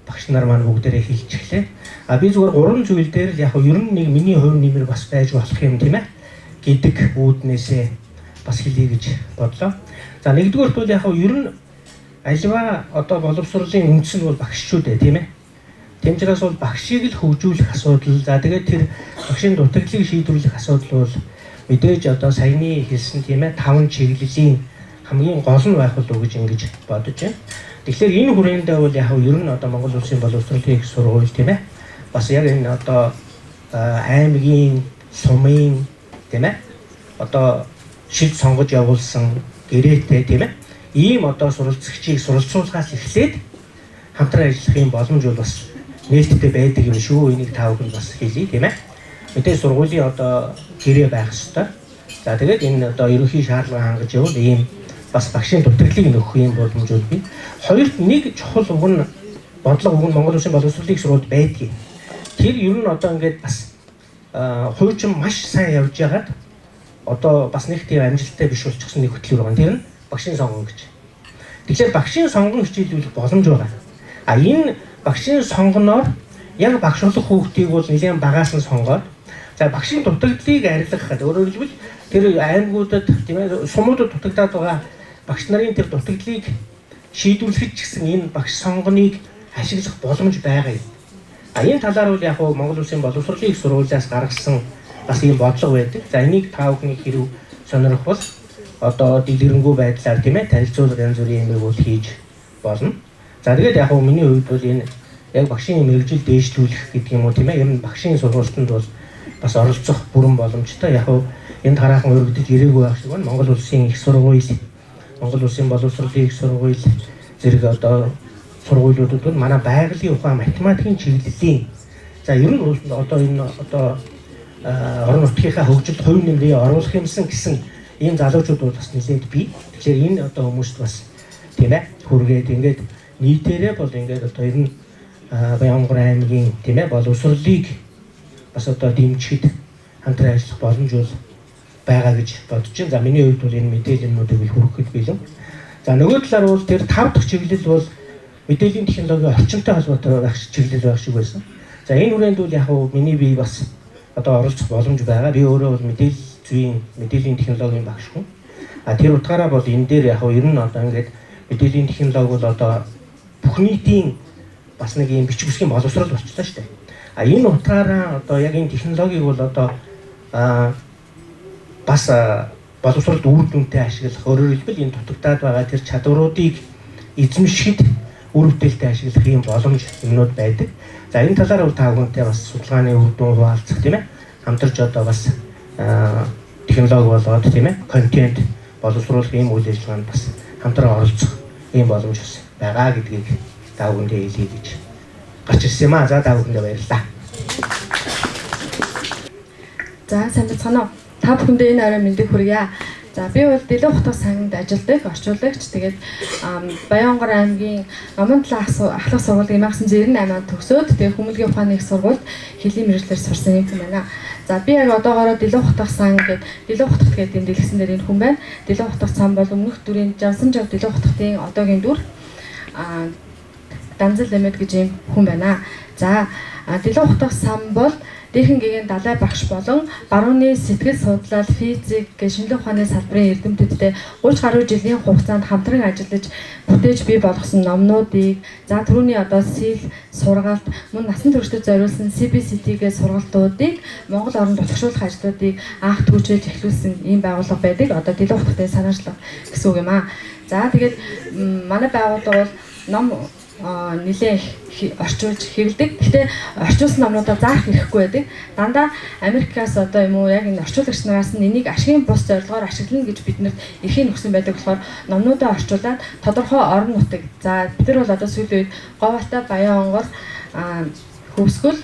багш нар маань бүгдээрээ хэлчихлээ. А би зүгээр гурван зүйл дээр л яг ер нь нэг миний хувь нэмэр бас байж болох юм тийм ээ гэдэг үүднээсээ бас хэлье гэж бодлоо. За нэгдүгээрт бол яг ер нь альва одоо боловсролын үндс нь бол багшчүүд ээ тийм ээ. Тэм учраас бол багшийг л хөгжүүлэх асуудал. За тэгээд тэр багшийн дутагдлыг шийдвэрлэх асуудал бол мэдээж одоо саяны хэлсэн тийм ээ таван чиглэлийн хамгийн гол нь байх болов уу гэж ингэж бодож байна. Тэгэхээр энэ хүрээндээ бол яг ер нь одоо Монгол Улсын боловсролын их сургууль тийм ээ бас яг энэ одоо аймгийн сумын тийм ээ одоо шилд сонгож явуулсан гэрээтэй тийм ээ ийм одоо суралцагчийг суралцуулахаас эхлээд хамтран ажиллах юм боломж бол бас нээлттэй байдаг юм шүү. Энийг та бүхэн бас хэлье тийм ээ. Мэдээж сургуулийн одоо гэрээ байх ёстой. За тэгээд энэ одоо ерөнхий шаардлага хангаж явбал ийм бас багшийн дутагдлыг нөхөх юм боломжууд бий. Хоёрт нэг чухал уг нь бодлого уг нь Монгол Улсын боловсролын их сургуульд байдгийг. Тэр ер нь одоо ингээд бас хуучин маш сайн явж байгаад одоо бас нэг тийм амжилттай биш болчихсон нэг хөтөлбөр байгаа. Тэр нь багшийн сонгон гэж. Тэгэхээр багшийн сонгон хичээлүүлэх боломж байгаа. А энэ багшийн сонгоноор яг багш болох хүүхдийг бол нэлээд багаас нь сонгоод за багшийн дутагдлыг арилгах гэдэг. Өөрөөр хэлбэл тэр аймагуудад тийм ээ сумуудад дутагдаад байгаа багш нарын тэр дутагдлыг шийдвэрлэхэд ч гэсэн энэ багш сонгоныг ашиглах боломж байгаа юм. А энэ талаар бол яг Монгол Улсын боловсролын их сургуулиас гаргасан бас ийм бодлого байдаг. За энийг та бүхний хэрэг сонирхвол одоо дэлгэрэнгүй байдлаар тийм ээ танилцуулга янз бүрийн юмыг бол хийж болно. За тэгээд яг миний хувьд бол энэ яг багшийн мэргэжил дээшлүүлэх гэдэг юм уу тийм ээ ер нь багшийн сургалтанд бол бас оролцох бүрэн боломжтой. Яг энд хараахан өргөдөж ирээгүй байх шиг байна. Монгол Улсын их сургууль, Монгол Улсын боловсролын их сургууль зэрэг одоо сургуулиудад бол манай байгалийн ухаан математикийн чиглэлийн за ер нь одоо энэ одоо орон нутгийнхаа хөгжилд хувь нэмрээ оруулах юмсан гэсэн ийм залуучууд бол бас нэлээд бий. Тэгэхээр энэ одоо хүмүүст бас тийм ээ хүргээд ингээд нийтээрээ бол ингээд одоо ер нь Баян-Хонгор аймгийн тийм ээ боловсролыг бас одоо дэмжихэд хамтран ажиллах боломж бол байгаа гэж бодож байна. За миний хувьд бол энэ мэдээлэл юмнуудыг бол хүргэхэд бэлэн. За нөгөө талаар бол тэр 5 дахь чиглэл бол мэдээллийн технологийн орчинтой холбоотой байх чиглэл байх шиг байсан. За энэ хүрээнд бол яг нь миний бие бас одоо оролцох боломж байгаа. Би өөрөө бол мэдээлэл зүйн, мэдээллийн технологийн багш хүн. А тэр утгаараа бол энэ дээр яг нь ер нь одоо ингээд мэдээллийн технологи бол одоо бүх нийтийн бас нэг юм бичиг үсгийн боловсрол болчихлоо шүү дээ. А энэ утгаараа одоо яг энэ технологиг бол одоо бас боловсролд үр дүнтэй ашиглах, өөрөөр хэлбэл энэ дутагдаад байгаа тэр чадваруудыг эзэмшихэд үр бүтээлтэй ашиглах ийм боломж юмнууд байдаг. За энэ талаар бол та бүхэнтэй бас судалгааны үр дүн хуваалцах, тийм ээ. Хамтарч одоо бас технологи болоод, тийм ээ, контент боловсруулах ийм үйл ажиллагаанд бас хамтран оролцох ийм боломж бас байгаа гэдгийг та бүхэндээ хэлье гэж гарч ирсэн юм аа. За та бүхэндээ баярлалаа. За сайн байцгаана уу? Та бүхэндээ энэ орой мэндийг хүргье. За би бол Дэлүү хутга сангид ажилладаг орчуулагч. Тэгээд Баян-Онгор аймгийн Номон талаа ахлах сургуулийн 1998 онд төгсөөд тэгээд хүмүүлгийн ухааны их сургуульд хөлийн мэргэжлээр сурсан юм хүн байна. За би яг одоогоороо Дэлүү хутга сан гэдэг Дэлүү хутгат гэдэг энэ дэлгэсэн дээр энэ хүн байна. Дэлүү хутга сан бол өмнөх дүрийн Жавсан жав Дэлүү хутгатын одоогийн дүр Данзал Эмэд гэж юм хүн байна. За Дэлүү хутга сан бол Дэрхэн гэгээн далай багш болон барууны сэтгэл судлал, физик гэх шинжлэх ухааны салбарын эрдэмтдтэй 30 гаруй жилийн хугацаанд хамтран ажиллаж бүтээж бий болгосон номнуудыг, за түрүүний одоо сэл сургалт, мөн насан туршдад зориулсан CBCT-гээ сургалтуудыг Монгол оронд утгашуулах ажлуудыг анх түүжээж эхлүүлсэн ийм байгууллага байдаг. Одоо Дэлүү хутгатын санаачлага гэсэн үг юм аа. За тэгээд манай байгууллага бол ном нэлээ орчуулж хэвлэдэг. Гэхдээ орчуулсан номнуудаа заах хэрэггүй байдаг. Дандаа Америкаас одоо юм уу яг энэ орчуулагч нараас нь энийг ашигын бус зорилгоор ашиглана гэж биднэрт эрхийн өгсөн байдаг болохоор номнуудаа орчуулад тодорхой орон нутаг. За бид нар бол одоо сүүлийн үед Говьалтай, Баян-Онгор, Хөвсгөл,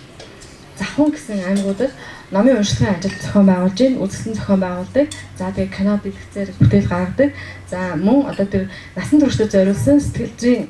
Завхан гэсэн аймагуудад номын уншлагын ажил зохион байгуулж байна, үзэсгэлэн зохион байгуулдаг. За тэгээ кино дэлгэцээр бүтээл гаргадаг. За мөн одоо тэр насан туршдад зориулсан сэтгэл зүйн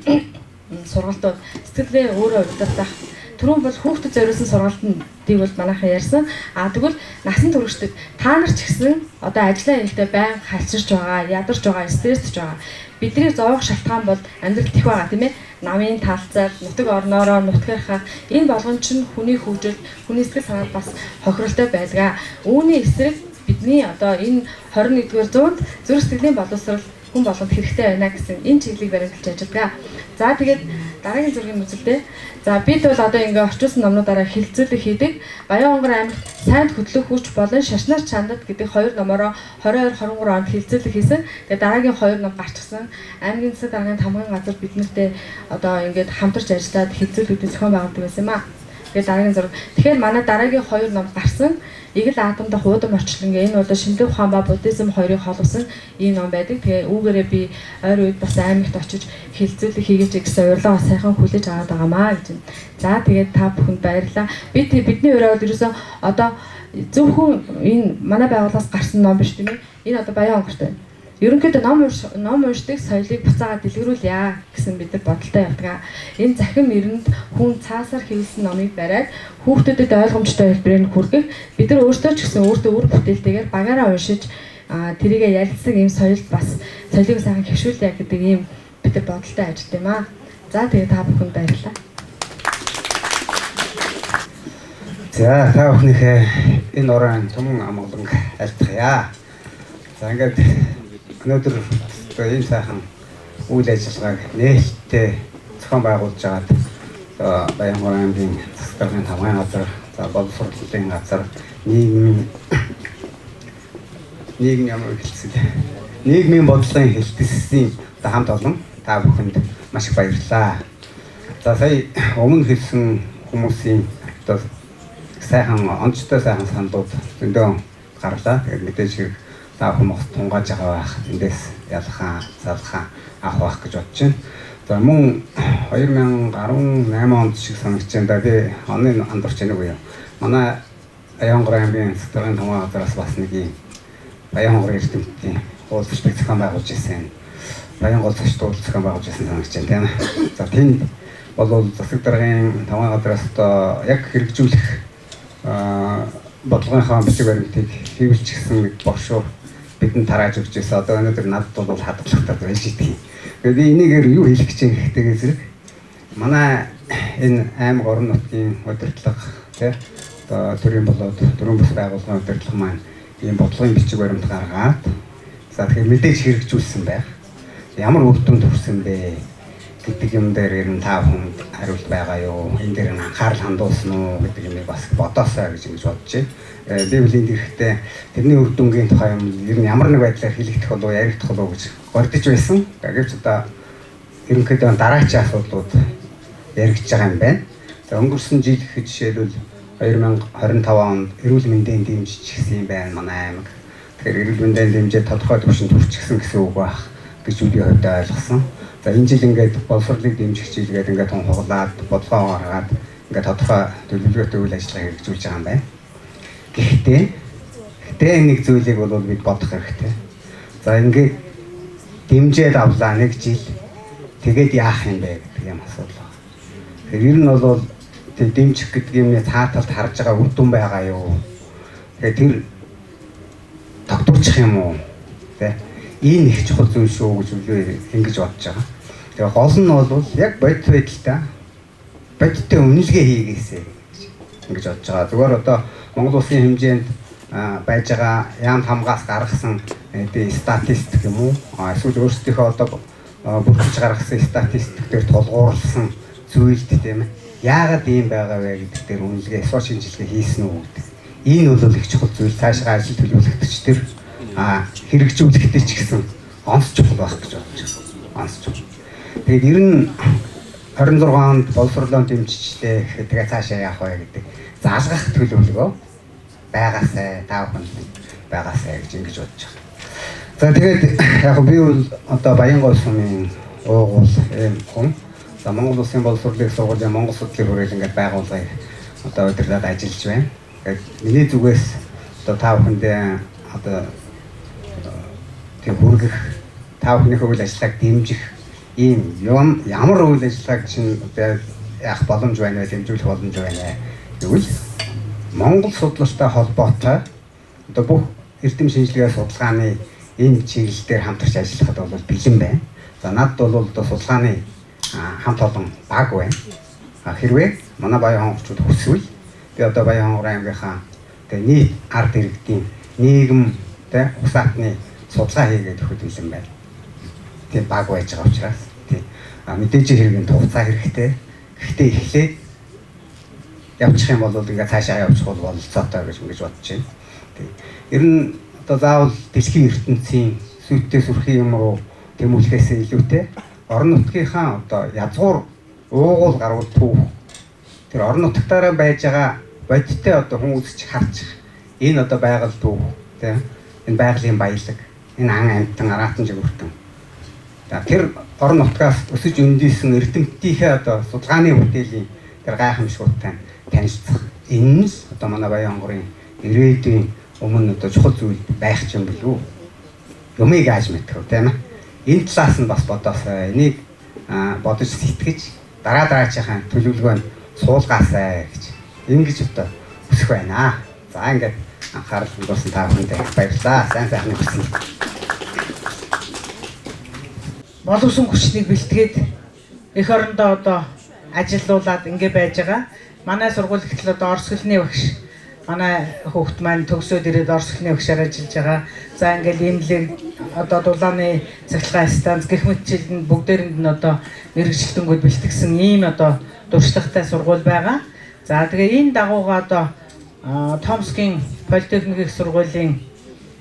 сургалтууд, сэтгэлээ өөрөө удирдах. Түрүүн бол хүүхдэд зориулсан сургалтыг бол манайхан ярьсан. А тэгвэл насан туршдад та нар ч гэсэн одоо ажлаа хийхдээ байн халчирч байгаа, ядарч байгаа, стрессж байгаа. Бидний зовох шалтгаан бол амьдрал их байгаа, тийм ээ. Намын талцал, нутаг орноороо нутгаархах энэ болгон чинь хүний хөгжил, хүний сэтгэл санаанд бас хохиролтой байдаг. Үүний эсрэг бидний одоо энэ 21-р зуунд зүрх сэтгэлийн боловсрол хүн болгонд хэрэгтэй байна гэсэн энэ чиглэлийг баримталж ажилладаг. За тэгээд дараагийн зургийн үзэлтэй. За бид бол одоо ингээ орчуулсан номнуудаараа хэлэлцүүлэг хийдэг. Баян-Онгор аймагт сайнд хөдлөх хүч болон шашнаар чандад гэдэг хоёр номороо 22 23 онд хэлэлцүүлэг хийсэн. Тэгээд дараагийн хоёр ном гарчихсан. Аймгийн засаг даргын тамгын газар биднэртэй одоо ингээд хамтарч ажиллаад хэлэлцүүлгүүдийн зохион байгуулдаг байсан юм аа. Тэгээд дараагийн зураг. Тэгэхээр манай дараагийн хоёр ном гарсан. Игэл атом дах уудам орчлон энэ бол шинжлэх ухаан ба буддизм хоёрыг холбосон ийм ном байдаг. Тэгээ үүгээрээ би ойр үед бас аймагт очиж хэлэлцүүлэг хийгээч гэсэн урилга бас сайхан хүлээж аваад байгаамаа гэж. За тэгээд та бүхэнд баярлалаа. Бидний ураа бол ерөөсөө одоо зөвхөн энэ манай байгууллагаас гарсан ном биш, тийм ээ. Энэ одоо Баян-Онгорт байна. Ерөнхийдөө ном уншдаг соёлыг буцаагаад дэлгэрүүлье гэсэн бид нар бодолтой явдаг. Энэ захим эрэнд хүн цаасаар хэвлсэн номыг бариад хүүхдүүдэд ойлгомжтой хэлбэрээр нь хүргэх, бид нар өөрсдөө ч гэсэн өөртөө үр бүтээлтэйгээр багаараа уншиж тэрийгэ ярилцсан ийм соёлд бас соёлыг сайхан хэвшүүлье гэдэг ийм бид нар бодолтой ажилладаг юм аа. За тэгээ та бүхэнд баярлалаа. За та бүхнийхээ энэ оройн туман амгаланг айлтгая. За ингээд өнөөдөр одоо ийм сайхан үйл ажиллагааг нээлттэй зохион байгуулж байгаад одоо Баян-Онгор аймгийн засаг даргын тамгын газар, за боловсролын газар, нийгмийн ямар хэлсэн нийгмийн бодлогын хэлтсийн одоо хамт олон та бүхэнд маш их баярлалаа. За сая өмнө хэлсэн хүмүүсийн одоо сайхан онцтой сайхан саналууд зөндөө гарлаа. Тэгээд мэдээж хэрэг та хүмүүс тунгааж байгаа байх. Эндээс ялхаа, залхаа авах байх гэж бодож байна. За мөн 2018 онд шиг санагч байна да. Би оны андуурч байна уу юу. Манай Баян-Онгор аймгийн засаг даргын томгой газараас бас нэг юм Баян-Онгор эрдэмтдийн уулзалтыг зохион байгуулж ирсэн. Баян гол зочд уулзалт зохион байгуулж ирсэн санагч байна, тийм ээ. За тэнд бол засаг даргын томгой газараас одоо яг хэрэгжүүлэх бодлогынхаа бичиг баримтыг хэвлэчихсэн нэг брошюр бидэнд тарааж өгч байсан. Одоо өнөөдөр надад бол хадгалагдаад байж идэг. Тэгээд би энийгээр юу хэлэх гэж юм гэхтэйгээ зэрэг манай энэ аймаг орон нутгийн удирдлага тий одоо төрийн болоод дөрвөн бус байгууллагын удирдлага маань ийм бодлогын бичиг баримт гаргаад за тэгэхээр мэдээж хэрэгжүүлсэн байх. Ямар үр дүнд хүрсэн бэ гэдэг юм дээр ер нь та бүхэнд хариулт байгаа юу? Энэ дээр нь анхаарал хандуулсан уу гэдэг юмыг бас бодоосой гэж ингэж бодож байна. Би бол энд ирэхдээ тэрний үр дүнгийн тухай юм ер нь ямар нэг байдлаар хэлэгдэх болов яригдах болов гэж гордож байсан. Гэвч одоо ерөнхийдөө дараачийн асуудлууд яригдж байгаа юм байна. За өнгөрсөн жил гэхэд жишээлбэл 2025 онд эрүүл мэндийн дэмжиж гисэн юм байна манай аймаг. Тэгэхээр эрүүл мэндийн дэмжээ тодорхой түвшинд хүрчихсэн гэсэн үг байх гэж үгүй хувьд ойлгосон. За энэ жил ингээд боловсролыг дэмжих жил гээд ингээд тунхаглаад бодлогоо гаргаад ингээд тодорхой төлөвлөгөөтэй үйл ажиллагаа хэрэгжүүлж байгаа юм байна. Гэхдээ нэг зүйлийг бол бид бодох хэрэгтэй. За ингээд дэмжээд авлаа нэг жил тэгээд яах юм бэ гэдэг юм асуудал байна. Тэгэхээр ер нь бол тэр дэмжих гэдэг юмны цаа талд харж байгаа үр дүн байгаа юу? Тэгэхээр тэр тогтворчих юм уу? Тэ? Энэ их чухал зүйл шүү гэж ингэж бодож байгаа. Тэгээ гол нь бол яг бодит байдалтай бодиттой үнэлгээ хийгээсэй гэж ингэж бодож байгаа. Зүгээр одоо Монгол улсын хэмжээнд байж байгаа яам хамгаас гаргасан статистик юм уу? Эсвэл өөрсдийнхөө одоо бүртгэж гаргасан статистик дээр тулгуурласан зүйлд тийм ээ. Яагаад ийм байгаа вэ гэдэг дээр үнэлгээ, суу шинжилгээ хийсэн үү гэдэг. Энэ бол их чухал зүйл. Цаашгаа ажил төлөвлөгдөж тэр хэрэгжүүлэхдээ ч гэсэн онц чухал байх гэж бодож байна. Онц чухал. Тэгээд ер нь 26 онд боловсролоо дэмжижлээ гэхэд тэгээ цаашаа яах вэ гэдэг залгах төлөвлөгөө байгаасай, та бүхэнд байгаасай гэж ингэж бодож байна. За тэгээд яг би бол одоо Баянгол сумын уугуул юм хүн. За Монгол Улсын боловсролын сургуулийн Монгол судлалын хүрээлэн ингээд байгууллагыг одоо удирдаад ажиллаж байна. Тэгээд миний зүгээс одоо та бүхэндээ одоо тэг хүргэх та бүхнийхээ үйл ажиллагааг дэмжих ийм юм ямар үйл ажиллагааг чинь одоо яах боломж байна вэ, дэмжүүлэх боломж байна гэвэл Монгол судлалтай холбоотой одоо бүх эрдэм шинжилгээ судалгааны энэ чиглэл дээр хамтарч ажиллахад бол бэлэн байна. За надад бол одоо судалгааны хамт олон баг байна. Хэрвээ манай Баян хонгорчууд хүсвэл би одоо Баян хонгор аймгийнхаа тэгээ нийт ард иргэдийн нийгэм тэ угсаатны судалгаа хийгээд өгөхөд бэлэн байна. Тийм баг байж байгаа учраас тийм мэдээж хэрэг нь хугацаа хэрэгтэй. Гэхдээ эхлээд явчих юм бол ингээ цаашаа явчих бол бололцоотой гэж ингэж бодож байна. Тийм. Ер нь одоо заавал дэлхийн ертөнцийн сүйтэй сүрхий юм руу тэмүүлэхээс илүүтэй орон нутгийнхаа одоо язгуур уугуул гарвал түүх тэр орон нутгаараа байж байгаа бодиттой одоо хүн үзэж харчих энэ одоо байгаль түүх тийм энэ байгалийн баялаг энэ ан амьтан араатан жигүүртэн тэр орон нутгаас өсөж өндийсэн эрдэмтдийнхээ одоо судалгааны бүтээлийн тэр гайхамшигтай танилцах энэ нь одоо манай Баян хонгорын ирээдүйн өмнө одоо чухал зүйл байх юм билүү? Юмыг ааж мэдэх үү тийм ээ. Энэ талаас нь бас бодоосай. Энийг бодож сэтгэж дараа дараачихаа төлөвлөгөө нь суулгаасай гэж ингэж одоо хүсэх байна. За ингээд анхаарал хандуулсан та бүхэндээ баярлалаа. Сайн сайхныг хүсье. Боловсон хүчнийг бэлтгээд эх орондоо одоо ажилуулад ингэ байж байгаа. Манай сургууль гэтэл одоо орос хэлний багш манай хүүхд маань төгсөөд ирээд орос хэлний багшаар ажиллаж байгаа. За ингээл имлэг одоо дулааны цахилгаан станц гэх мэтчилэнд бүгдээрэнд нь одоо мэргэжилтэнгүүд бэлтгэсэн ийм одоо туршлагатай сургууль байгаа. За тэгээ энэ дагууга одоо Томскийн политехник их сургуулийн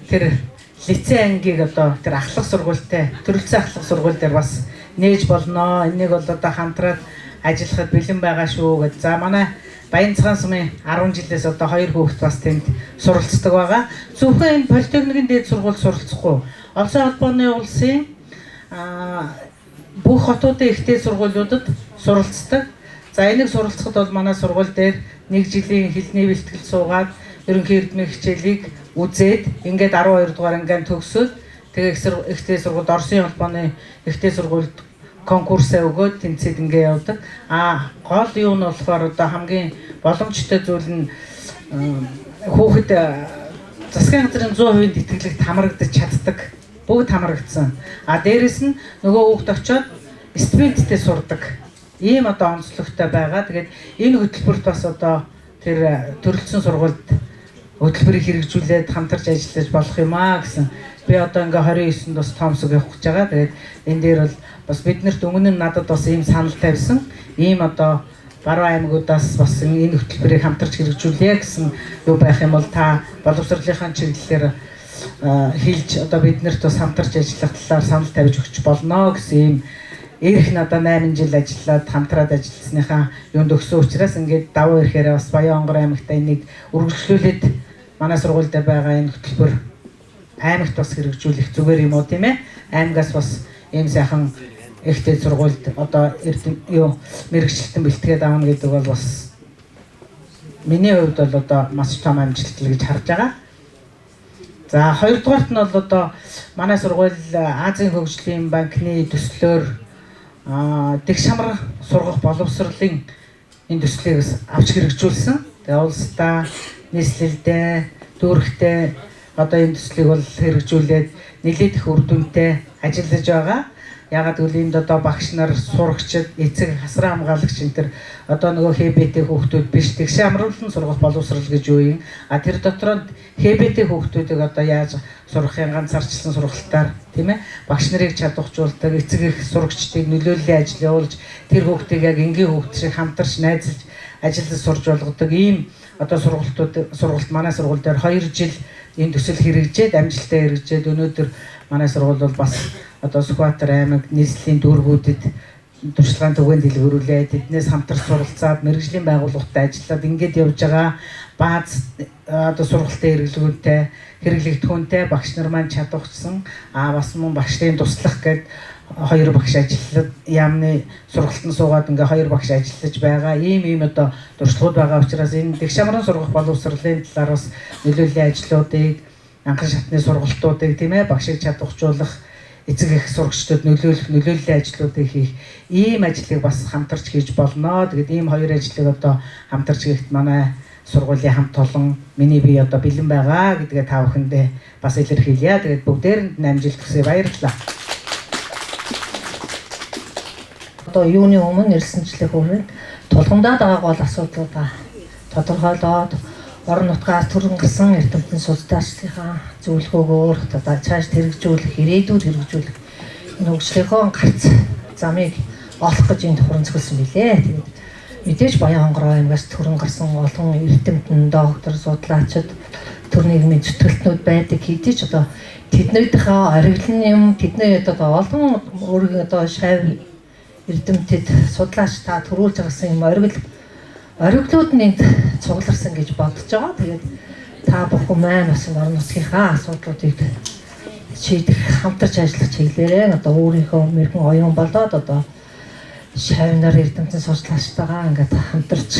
тэр лицей ангийг одоо тэр ахлах сургуультай төрөлцсөн ахлах сургууль дээр бас нээж болно. Энийг бол одоо хамтраад ажиллахад бэлэн байгаа шүү гэж. За манай Баян цагаан сумын 10 жилээс одоо 2 хүүхэд бас тэнд суралцдаг байгаа. Зөвхөн энэ политехникийн дээд сургууль суралцахгүй. Олсон холбооны улсын бүх хотуудын их дээд сургуулиудад суралцдаг. За энийг суралцахад бол манай сургууль дээр нэг жилийн хэлний бэлтгэл суугаад ерөнхий эрдмийн хичээлийг үзээд ингээд 12 дугаар ангиан төгсөөд тэгээ их дээд сургуульд Оросын холбооны их дээд сургуульд конкурсаа өгөөд тэнцээд ингээ явдаг. А гол юу нь болохоор одоо хамгийн боломжтой зүйл нь Хүүхэд засгийн газрын 100% тэтгэлэгт хамрагдаж чаддаг. Бүгд хамрагдсан. А дээрэс нь нөгөө хүүхд очиод стипендтэй сурдаг. Ийм одоо онцлогтой байгаа. Тэгээд энэ хөтөлбөрт бас одоо тэр төрөлцсөн сургуульд хөтөлбөрийг хэрэгжүүлээд хамтарч ажиллаж болох юм аа гэсэн. Би одоо ингээ 29-нд бас Томсог явах гэж байгаа. Тэгээд энэ дээр бол бас биднэрт өмнө нь надад бас ийм санал тавьсан. Ийм одоо Баруун аймагудаас бас энэ хөтөлбөрийг хамтарч хэрэгжүүлье гэсэн юу байх юм бол та боловсролынхаа чиглэлээр хэлж одоо биднэрт бас хамтарч ажиллах талаар санал тавьж өгч болно гэсэн ийм эрх надаа 8 жил ажиллаад хамтраад ажилласныхаа юунд өгсөн учраас ингээд давуу ирэхээр бас Баян-Хонгор аймагт энийг үргэлжлүүлээд манай сургууль дээр байгаа энэ хөтөлбөр аймагт бас хэрэгжүүлэх зүгээр юм уу тийм ээ. Аймагаас бас ийм сайхан ихтэй сургуульд одоо юу мэрэгчлэлтэн бэлтгээд авна гэдэг бол бас миний хувьд бол одоо маш том амжилт л гэж харж байгаа. За хоёрдугаарт нь бол одоо манай сургууль Азийн хөгжлийн банкны төслөөр тэгш хамар сургах боловсролын энэ төслийг авч хэрэгжүүлсэн. Тэгээ улсдаа, нийслэлдээ, дүүрэгтээ одоо энэ төслийг бол хэрэгжүүлээд нэлээд их үр дүнтэй ажиллаж байгаа. Ягаад гэвэл энд одоо багш нар, сурагчид, эцэг, хасран хамгаалагч энэ төр одоо нөгөө ХБТ хүүхдүүд биш тэгш амруулан сургах боловсрол гэж юу юм. А тэр дотроо ХБТ хүүхдүүдийг одоо яаж сургахын ганцаарчлан сургалтаар тийм ээ багш нарыг чадваржуулдаг, эцэг их сурагчдыг нөлөөллийн ажил явуулж тэр хүүхдийг яг энгийн хүүхд шиг хамтарч найзалж ажиллаж сурж болгодог ийм одоо сургалтууд сургалт манай сургууль дээр 2 жил энэ төсөл хэрэгжээд амжилттай хэрэгжээд өнөөдөр манай сургууль бол бас одоо Сүхбаатар аймаг нийслэлийн дүүргүүдэд туршлагын түгээн дэлгэрүүлээд тэднээс хамтарч суралцаад мэргэжлийн байгууллагатай ажиллаад ингээд явж байгаа бааз одоо сургалтын хэрэглэгүүнтэй хэрэглэгдэхүүнтэй багш нар маань чадварчсан а бас мөн багшийн туслах гээд хоёр багш ажиллаад яамны сургалтанд суугаад ингээ хоёр багш ажиллаж байгаа ийм одоо туршлагууд байгаа учраас энэ тэгш амран сургах боловсролын талаар бас нөлөөллийн ажлуудыг анхан шатны сургалтуудыг тийм ээ багшийг чадваржуулах эцэг их сурагчдад нөлөөлөх нөлөөллийн ажлуудыг хийх ийм ажлыг бас хамтарч хийж болно. Тэгээд ийм хоёр ажлыг одоо хамтарч хийхэд манай сургуулийн хамт олон миний бие одоо бэлэн байгаа гэдгээ та бүхэндээ бас илэрхийлье. Тэгээд бүгдээрэнд нь амжилт хүсье. Баярлалаа. Одоо юуны өмнө нэрлсэнчлэх хүрээнд тулгамдаад байгаа гол асуудлуудаа тодорхойлоод орон нутгаас төрөн гарсан эрдэмтэн судлаачдынхаа зөвлөгөөгөөр одоо цааш хэрэгжүүлэх, ирээдүйд хэрэгжүүлэх энэ хөгжлийнхөө гарц замыг олох гэж энд хуран цэглэсэн билээ. Тэгээд мэдээж Баян-Хонгор аймагаас төрөн гарсан олон эрдэмтэн, доктор, судлаачид төр нийгмийн зүтгэлтнүүд байдаг. Хэдий ч одоо тэднийхээ ориглон юм, тэдний одоо олон өөрийн одоо шав эрдэмтэд судлаач та төрүүлж гарсан юм ориглууд нь энд цугларсан гэж бодож байгаа. Тэгээд та бүхэн маань бас орон нутгийнхаа асуудлуудыг шийдэх, хамтарч ажиллах чиглэлээр одоо өөрийнхөө мэрэгэн оюун болоод одоо шавнар эрдэмтэн судлаачтайгаа ингээд хамтарч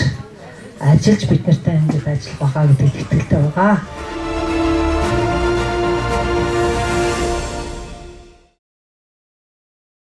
ажиллаж бид нартай ингээд ажиллах байхаа гэдэгт итгэлтэй байгаа.